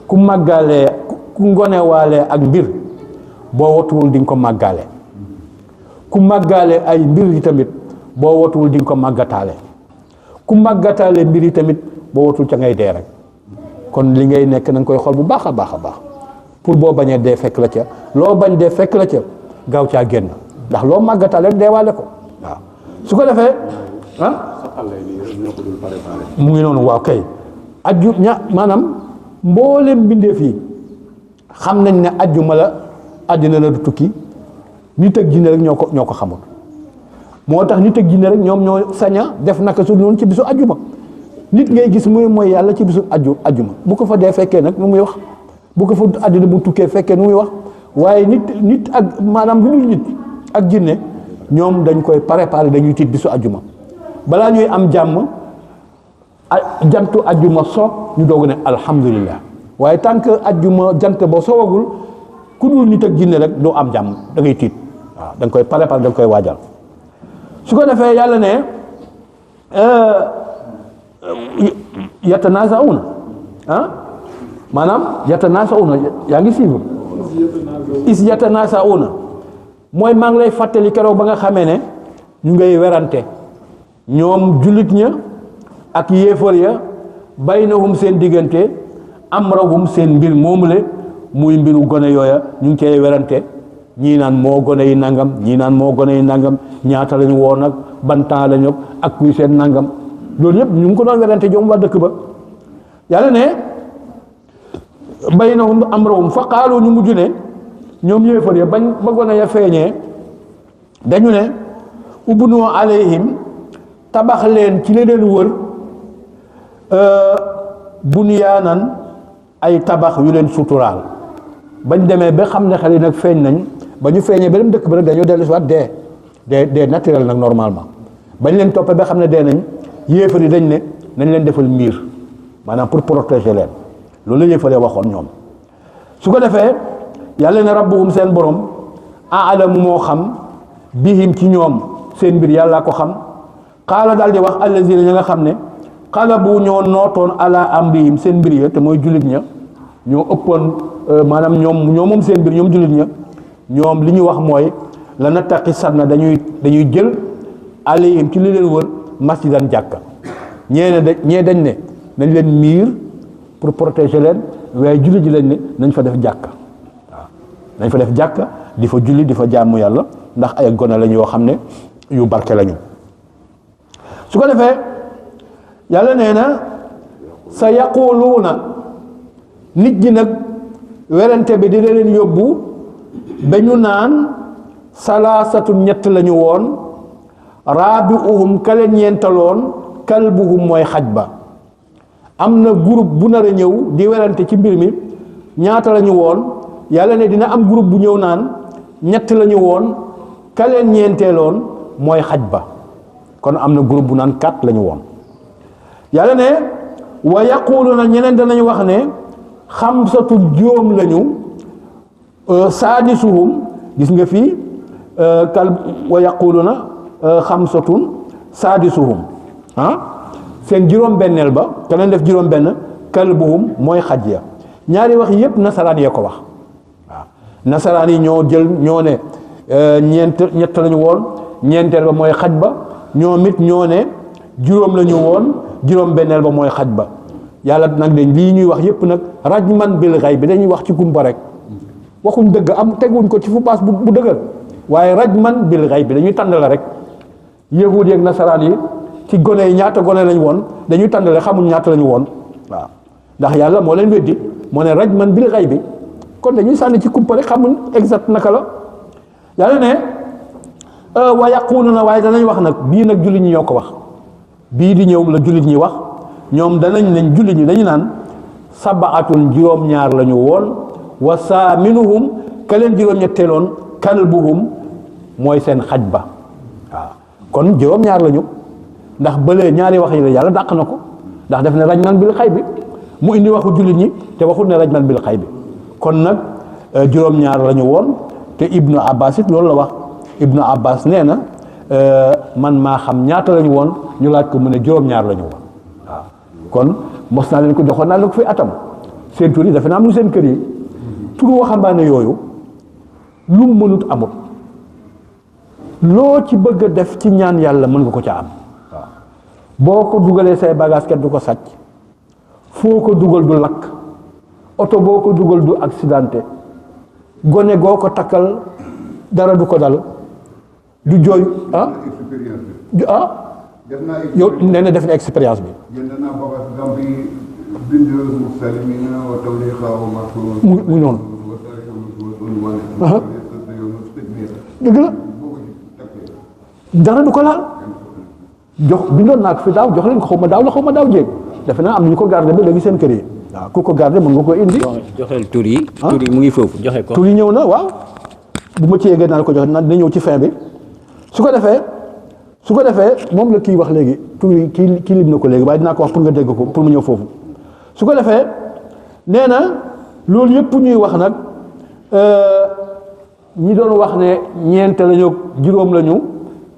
ku màggalee ku ngonewaalee ak mbir boo watuwul di nga ko màggaale ku màggaale ay mbir yi tamit boo watuwul di nga ko màggataale ku màggataale mbir yi tamit boo watul ca ngay dee rek kon li ngay nekk na nga koy xool bu baax a baax a baax pour boo bañee dee fekk la ca loo bañ dee fekk la ca gaaw caa génn ndax loo màggataale rek deewaale ko waaw su ko defee mu ngi noonu waaw kay aju maanaam mboolem mbindeef yi xam nañ ne ajjuma la àddina la du tukki nit ak jinne rek ñoo ko xamul moo tax nit ak jinne rek ñoom ñoo saña def naka su noonu ci bisu ajjuma nit ngay gis muy mooy yàlla ci bisu ajjuma bu ko fa dee fekkee nag nu muy wax bu ko fa àddina bu tukkee fekkee nu muy wax waaye nit ak maanaam lu dul nit ak jinne ñoom dañ koy préparer dañuy tiit bisu ajjuma balaa ñuy am jàmm jantu ajjuma soog ñu doog ne alhamdulillah waaye tant que ajjuma jant ba soogagul ku dul nit ak jinne rek doo am jàmm da ngay tiit waaw da nga koy préparer da nga koy waajal su ko defee yàlla ne yatanaasauna maanaam yatanaasauna yaa ngi suivre is yatanaasauna mooy maa ngi lay fàttali keroog ba nga xamee ne ñu ngay werante ñoom jullit ña ak yéefar ya baynahum seen diggante amrahum seen mbir moomule muy mbiru gone yooya ñu ngi cee werante ñii naan moo gone yi nangam ñii naan moo gone yi nangam ñaata lañu woon ak ban temps lañu ak kuy seen nangam loolu yëpp ñu ngi ko doon werante ñoom waa dëkk ba yàlla ne baynahum amrahum fa qaalu ñu mujj ne ñoom yéefar ya bañ ba gone ya feeñee dañu ne ubnu alayhim tabax leen ci leen wër bunyaanan ay tabax yu leen suturaal bañ demee ba xam ne xel yi nag feeñ nañ ba ñu feeñee ba dem dëkk ba nag dañoo dellu si waat dee naturel nag normalement bañ leen toppee ba xam ne dee nañ yéefar yi dañ ne nañ leen defal miir maanaam pour protéger leen loolu la yéefar yi waxoon ñoom su ko defee yàlla ne rabbuhum seen borom aalamu moo xam bihim ci ñoom seen mbir yàlla ko xam xaala daal di wax allazina ña nga xam ne xalabu ñoo nootoon ala amrihim seen mbir ya te mooy jullit ña ñoo ëppoon maanaam ñoo moom seen mbir ñoom jullit ña ñoom li ñu wax mooy la na taqi sanna dañuy jël alayhim ci li leen wër masjidan jàkka ñee dañ ne nañ leen miir pour protéger leen waaye jullit ji lañ ne nañ fa def jàkka waaw nañ fa def jàkka di fa julli di fa jaamu yàlla ndax ay gone lañ yoo xam ne yu barke lañu su ko defee yàlla nee na sa yaquluuna nit ñi nag werante bi dina leen yóbbu ba ñu naan salaasatu ñett lañu woon raabiuhum ka leen ñeentaloon kalbuhum mooy xaj ba am na groupe bu nar a ñëw di werante ci mbir mi ñaata lañu woon yàlla ne dina am groupe bu ñëw naan ñett lañu woon ka leen ñeenteeloon mooy xaj ba kon am na groupe bu naan 4 lañu woon yàlla ne wa yaquluna ñeneen danañ wax ne xamsatu juróom lañu saadisuhum gis nga fii wa yaquluna xamsatun saadisuhum seen juróom-benneel ba te leen def juróom-benn kalbuhum mooy xaj ya ñaari wax yépp nasaraan yee ko wax waaw nasaraan yi ñoo jël ñoo ne ñett lañu woon ñeenteel ba mooy xaj ba ñoom it ñoo ne juróom lañu woon juróom-benneel ba mooy xaj ba yàlla nag de lii ñuy wax yépp nag rajman bil ghaib bi dañuy wax ci gumba rek waxuñ dëgg teguñ ko ci fu paas bu dëgër waaye rajman bil ghaib bi dañuy tàndale rek yahuud yeeg nasaraan yi ci gone yi ñaata gone lañ woon dañuy tàndale xamuñ ñaata lañu woon waaw ndax yàlla moo leen weddi moo ne rajman bil ghaib bi kon dañuy sànni ci kumpa rek xamuñ exact naka la yàlla ne wa yaquluna waaye danañ wax nag bii nag jullit ñi ñoo ko wax bii di ñëw la jullit ñi wax ñoom danañ leen jullit ñi dañu naan sabaatun juróom-ñaar lañu woon wa saaminuhum ka leen juróom-ñetteeloon kalbuhum mooy seen xaj ba waaw kon juróom-ñaar lañu ndax bële ñaari wax yi la yàlla dàq na ko ndax def ne rajman bil xay bi mu indi waxu jullit ñi te waxul ne rajman bil xay bi kon nag juróom-ñaar lañu woon te ibnu abbas it loolu la wax ibnu abbas nee na man maa xam ñaata lañu woon ñu laaj ko mu ne juróom-ñaar lañu woon waaw kon mos naa leen ko joxoon naa leen ko fi atam seen tur yi dafa naa am lu seen kër yi turu waxambaane yooyu lu mu mënut amut loo ci bëgg a def ci ñaan yàlla mën nga ko ca am waaw boo ko dugalee say bagage kenn du ko sàcc foo ko dugal du lakk oto boo ko dugal du accidenté gone goo ko takkal dara du ko dal du jooy yow nee na def na expérience bi mu noonu dëgg la dara du ko laal jox bindoon naa ko fi daaw jox leen ko xaw ma daaw jéeg defe naa am na ñu ko garder ba léegi seen kër yi waaw ku ko garder mën nga ko indi. joxeel tur yi. tur yi mu ngi foofu joxe ko. tur yi ñëw na waaw bu ma ci yeggee naa ko joxe dina ñëw ci fin bi su ko defee moom la kii wax léegi tur yi kii lim na ko léegi waaye dinaa ko wax pour nga dégg ko pour mu ñëw foofu su ko defee nee na loolu yëpp ñuy wax nag ñi doon wax ne ñeent lañu juróom lañu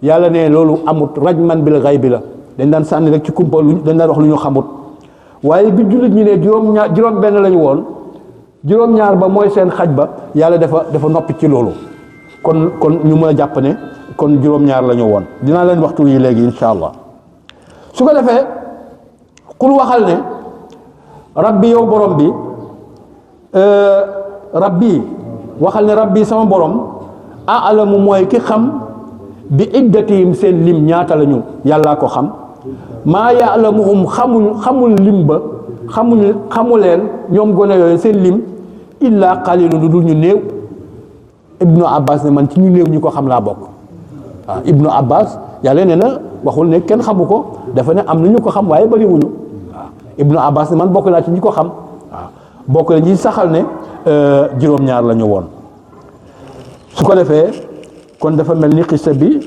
yàlla ne loolu amut rajman bil ghaib bi la dañ daan sànni rek ci kumpa dañ daan wax lu ñu xamut waaye bi jullit ñi ne juróom benn lañu woon juróom-ñaar ba mooy seen xaj ba yàlla dafa noppi ci loolu kon ñu mën a jàpp ne kon juróom-ñaar lañu woon dinaa leen waxtu yi léegi insha allah su ko defee xul waxal ne rabbi yow borom bi rabbi waxal ne rabbi sama borom alamu mooy ki xam bi iddatihim seen lim ñaata lañu yàllaa ko xam maa yaalamuhum xamul lim ba xamuleen ñoom gone yooyu seen lim illa qalilun lu dul ñu néew ibnu abbas ne man ci ñu néew ñi ko xam laa bokk waaw ibnu abbas yàlla nee na waxul ne kenn xamu ko dafa ne am na ñu ko xam waaye bariwuñu waaw ibnu abbas ne man bokk naa ci ñi ko xam waaw bokk na ñi saxal ne juróom-ñaar la ñu woon su ko defee kon dafa mel ni xista bi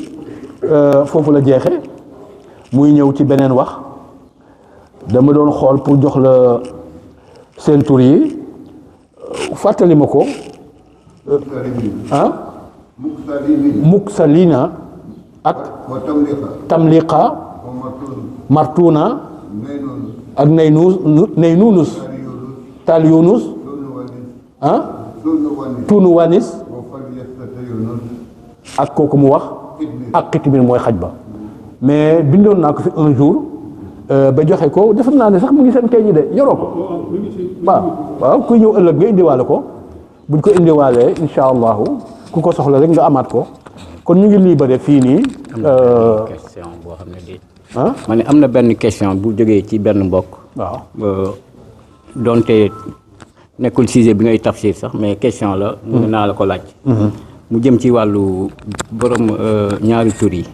foofu la jeexe muy ñëw ci beneen wax dama doon xool pour jox la seen tur yi fàttali ma ko muksalina ak tamliqa martuna ak naynunus tal yunus tunu wanis ak kooku mu wax ak xitmin mooy xaj ba mais bindoon naa ko fi un jour ba joxe ko defe naa ne sax mu ngi seen kay ñi de yoroo ko waaw kuy ñëw ëllëg nga indiwaale ko buñ ko indiwaalee insha allahu ku ko soxla rek nga amaat ko kon ñu ngi libéré fii nii question boo xam ne di ma ne am na benn question bu jógee ci benn mbokk waaw donte nekkul sujet bi ngay tafsir sax mais question la mun naa la ko laaj mu jëm ci wàllu borom ñaari tur yi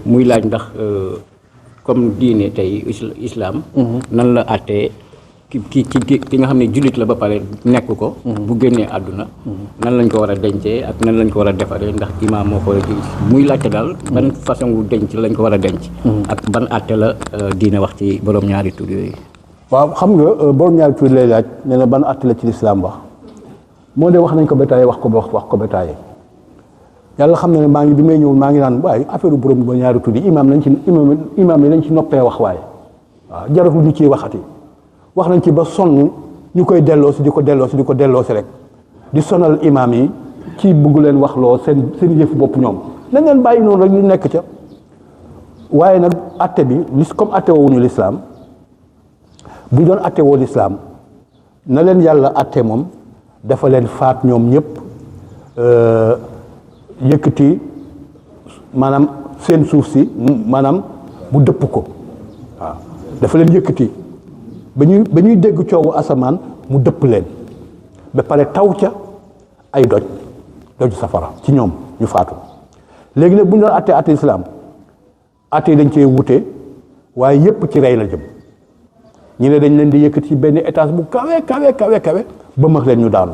muy laaj ndax comme diine tey islam nan la àttee ki nga xam ne jullit la ba pare nekk ko bu génnee àdduna nan lañ ko war a dencee ak nan lañ ko war a defaree ndax imaam moo ko war a ji muy laajte daal ban façon wu denc lañ ko war a denc ak ban àtte la diine wax ci borom ñaari tur yooyu waaw xam nga borom ñaari tur lay laaj nee na ban àtte la ci lislaam wax moo de wax nañ ko ba tàyyi wax ko ba tàyyi yàlla xam na ne maa ngi bi may ñëw maa ngi naan waaye affaire borom ba ñaari tuddi imaam yi nañ ci noppee wax waaye waaw jaratul ñu ciy waxati wax nañ ci ba sonn ñu koy delloosi di ko delloosi rek di sonal imaam yi ci bugg leen wax loo seen yëfu bopp ñoom nañ leen bàyyi noonu rek ñu nekk ca waaye nag atte bi comme atte woowuñu lislaam bu doon atte woo lislaam na leen yàlla atte moom dafa leen faat ñoom ñëpp yëkkati maanaam seen suuf si maanaam mu dëpp ko waaw dafa leen yëkkati ba ñuy dégg coowu asamaan mu dëpp leen ba pare taw ca ay doj safara ci ñoom ñu faatu léegi nag bu ñu doon atte islaam atte yi dañ cee wute waaye yépp ci rey la jëm ñu ne dañ leen di yëkkati ci benn étage bu kawe ba max leen ñu daanu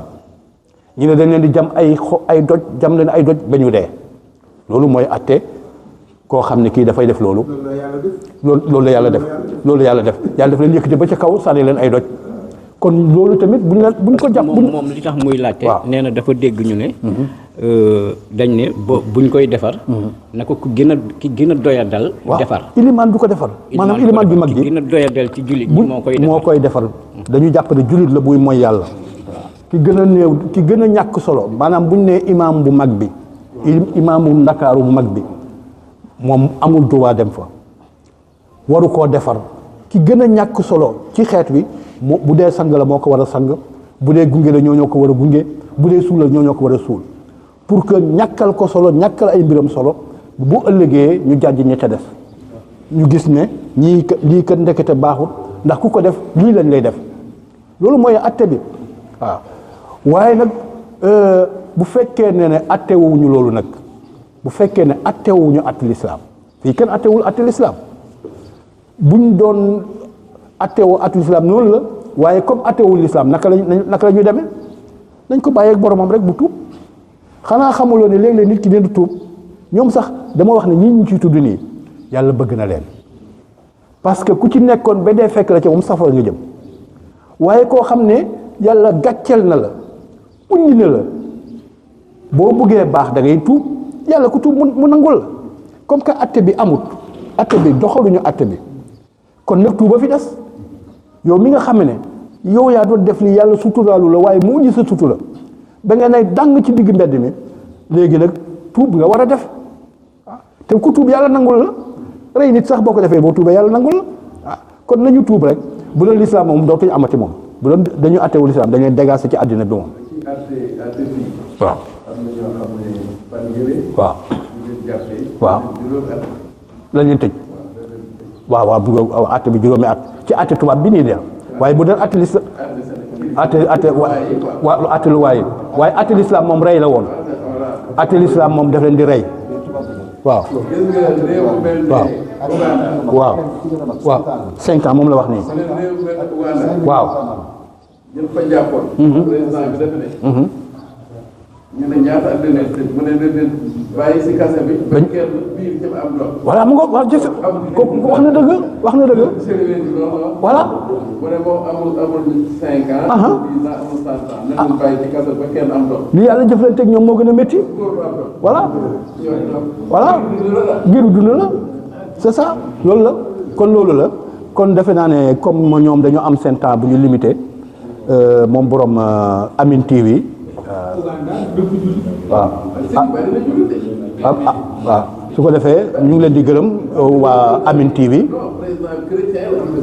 ñu ne dañ leen di jam ay doj ba ñu dee loolu mooy atte koo xam ne kii dafay def loolu loolu la yàlla def yàlla daf leen yëkkati ba ca kaw sànni leen ay doj kon loolu tamit buñ ko jàpp moom li tax muy laajte nee na dafa dégg ñu ne dañ ne buñ koy defar na ko ki gën a doyadal defar ilimaan du ko defar maanaam ilimaan bi mag ki gën a doyadal ci jullit moo koy defar dañu jàpp ne jullit la buy mooy yàlla ki gën a néew ki gën a ñàkk solo maanaam buñ ne imaam bu mag bi imaamu ndakaaru bu mag bi moom amul droit dem fa waru koo defar ki gën a ñàkk solo ci xeet wi bu dee sang la moo ko war a sang bu dee gunge la ñoo ko war a gunge bu dee suul la ñoo ko war a suul pour que ñàkkal ko solo ñàkkal ay mbiram solo bu ëllëgee ñu jàjj ña ca def ñu gis ne lii kat ndekete baaxut ndax ku ko def lii lañ lay def loolu mooy atte bi waaw waaye nag bu fekkee ne attewuñu loolu nag bu fekkee ne attewuñu atte lislaam fii kenn attewul atte lislaam buñ doon attewoo atte lislaam noonu la waaye comme attewul lislaam naka la ñuy demee nañ ko bàyyeeg boromam rek bu tuub xanaa xamuloo ne léeg-léeg nit ki dina tuub ñoom sax dama wax ne ñii ñu ciy tudd nii yàlla bëgg na leen parce que ku ci nekkoon ba dee fekk la ca moom safara nga jëm waaye koo xam ne yàlla gàcceel na la uññi na la boo bëggee baax da ngay tuub yàlla ku tuub mu nangul la comme que atte bi amut atte bi doxaluñu atte bi kon nag tuuba fi des yow mi nga xam ne yow yaa doon def li yàlla suturaalu la waaye mu uññi sa sutura da nga ne dàng ci digg mbedd mi léegi nag tuub nga war a def te ku tuub yàlla nangul la rey nit sax boo ko defee boo tuubee yàlla nangul la kon nañu tuub rek bu doon lislaam moom dootuñu amati moom bu doon dañu attewul lislaam dañuy dégager ci àddina bi moom waaw waaw la ñuy tëj waaw bu atte bi juróomi at ci atte tubaab bi nii de waaye bu doon atte lislaam atte lu waaye atte lislaam moom rey la woon atte lislaam moom daf leen di rey waaw 5 ans moom la wax nii waaw ñun fa jàppoon président bi dafa ne ñu ne ñaata at dina mu ne leen bàyyi si kase bi ba kenn biir jëm am doom voilà mu ngo wax wax na dëgg voilà mu ne moom amul 5 ans 10 ans amul 100 ans na leen bàyyi ci kase ba kenn am doom li yàlla jëflanteeg ñoom moo gën a métti voilà giru dund la c'est ça loolu la kon loolu la kon defe naa ne comme ñoom dañoo am seen temps bu ñu limité moom borom Amine TV waaw waaw su ko defee ñu ngi leen di gërëm waa Amine TV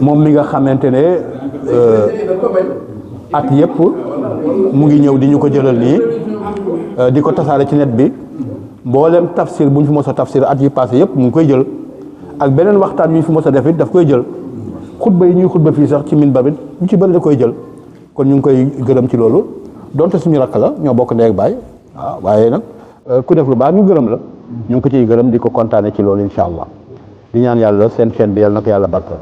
moom mi nga xamante ne at yëpp mu ngi ñëw di ñu ko jëlal nii di ko tasaare ci net bi mboolem tafsir bu ñu fi mos a tafsir at yi passé yëpp mu ngi koy jël ak beneen waxtaan yu ñu fi mos a def it daf koy jël xutba yi ñuy xutba fii sax ci minbar bi ñu ci bëri da koy jël kon ñu ngi koy gërëm ci loolu donte suñu rakk la ñoo bokk ndey ak baay waaw waaye nag ku def lu baax ñu gërëm la ñu ngi ko ciy gërëm di ko kontaane ci loolu incha allah di ñaan yàlla seen chaîne bi yàlla na ko yàlla barkeel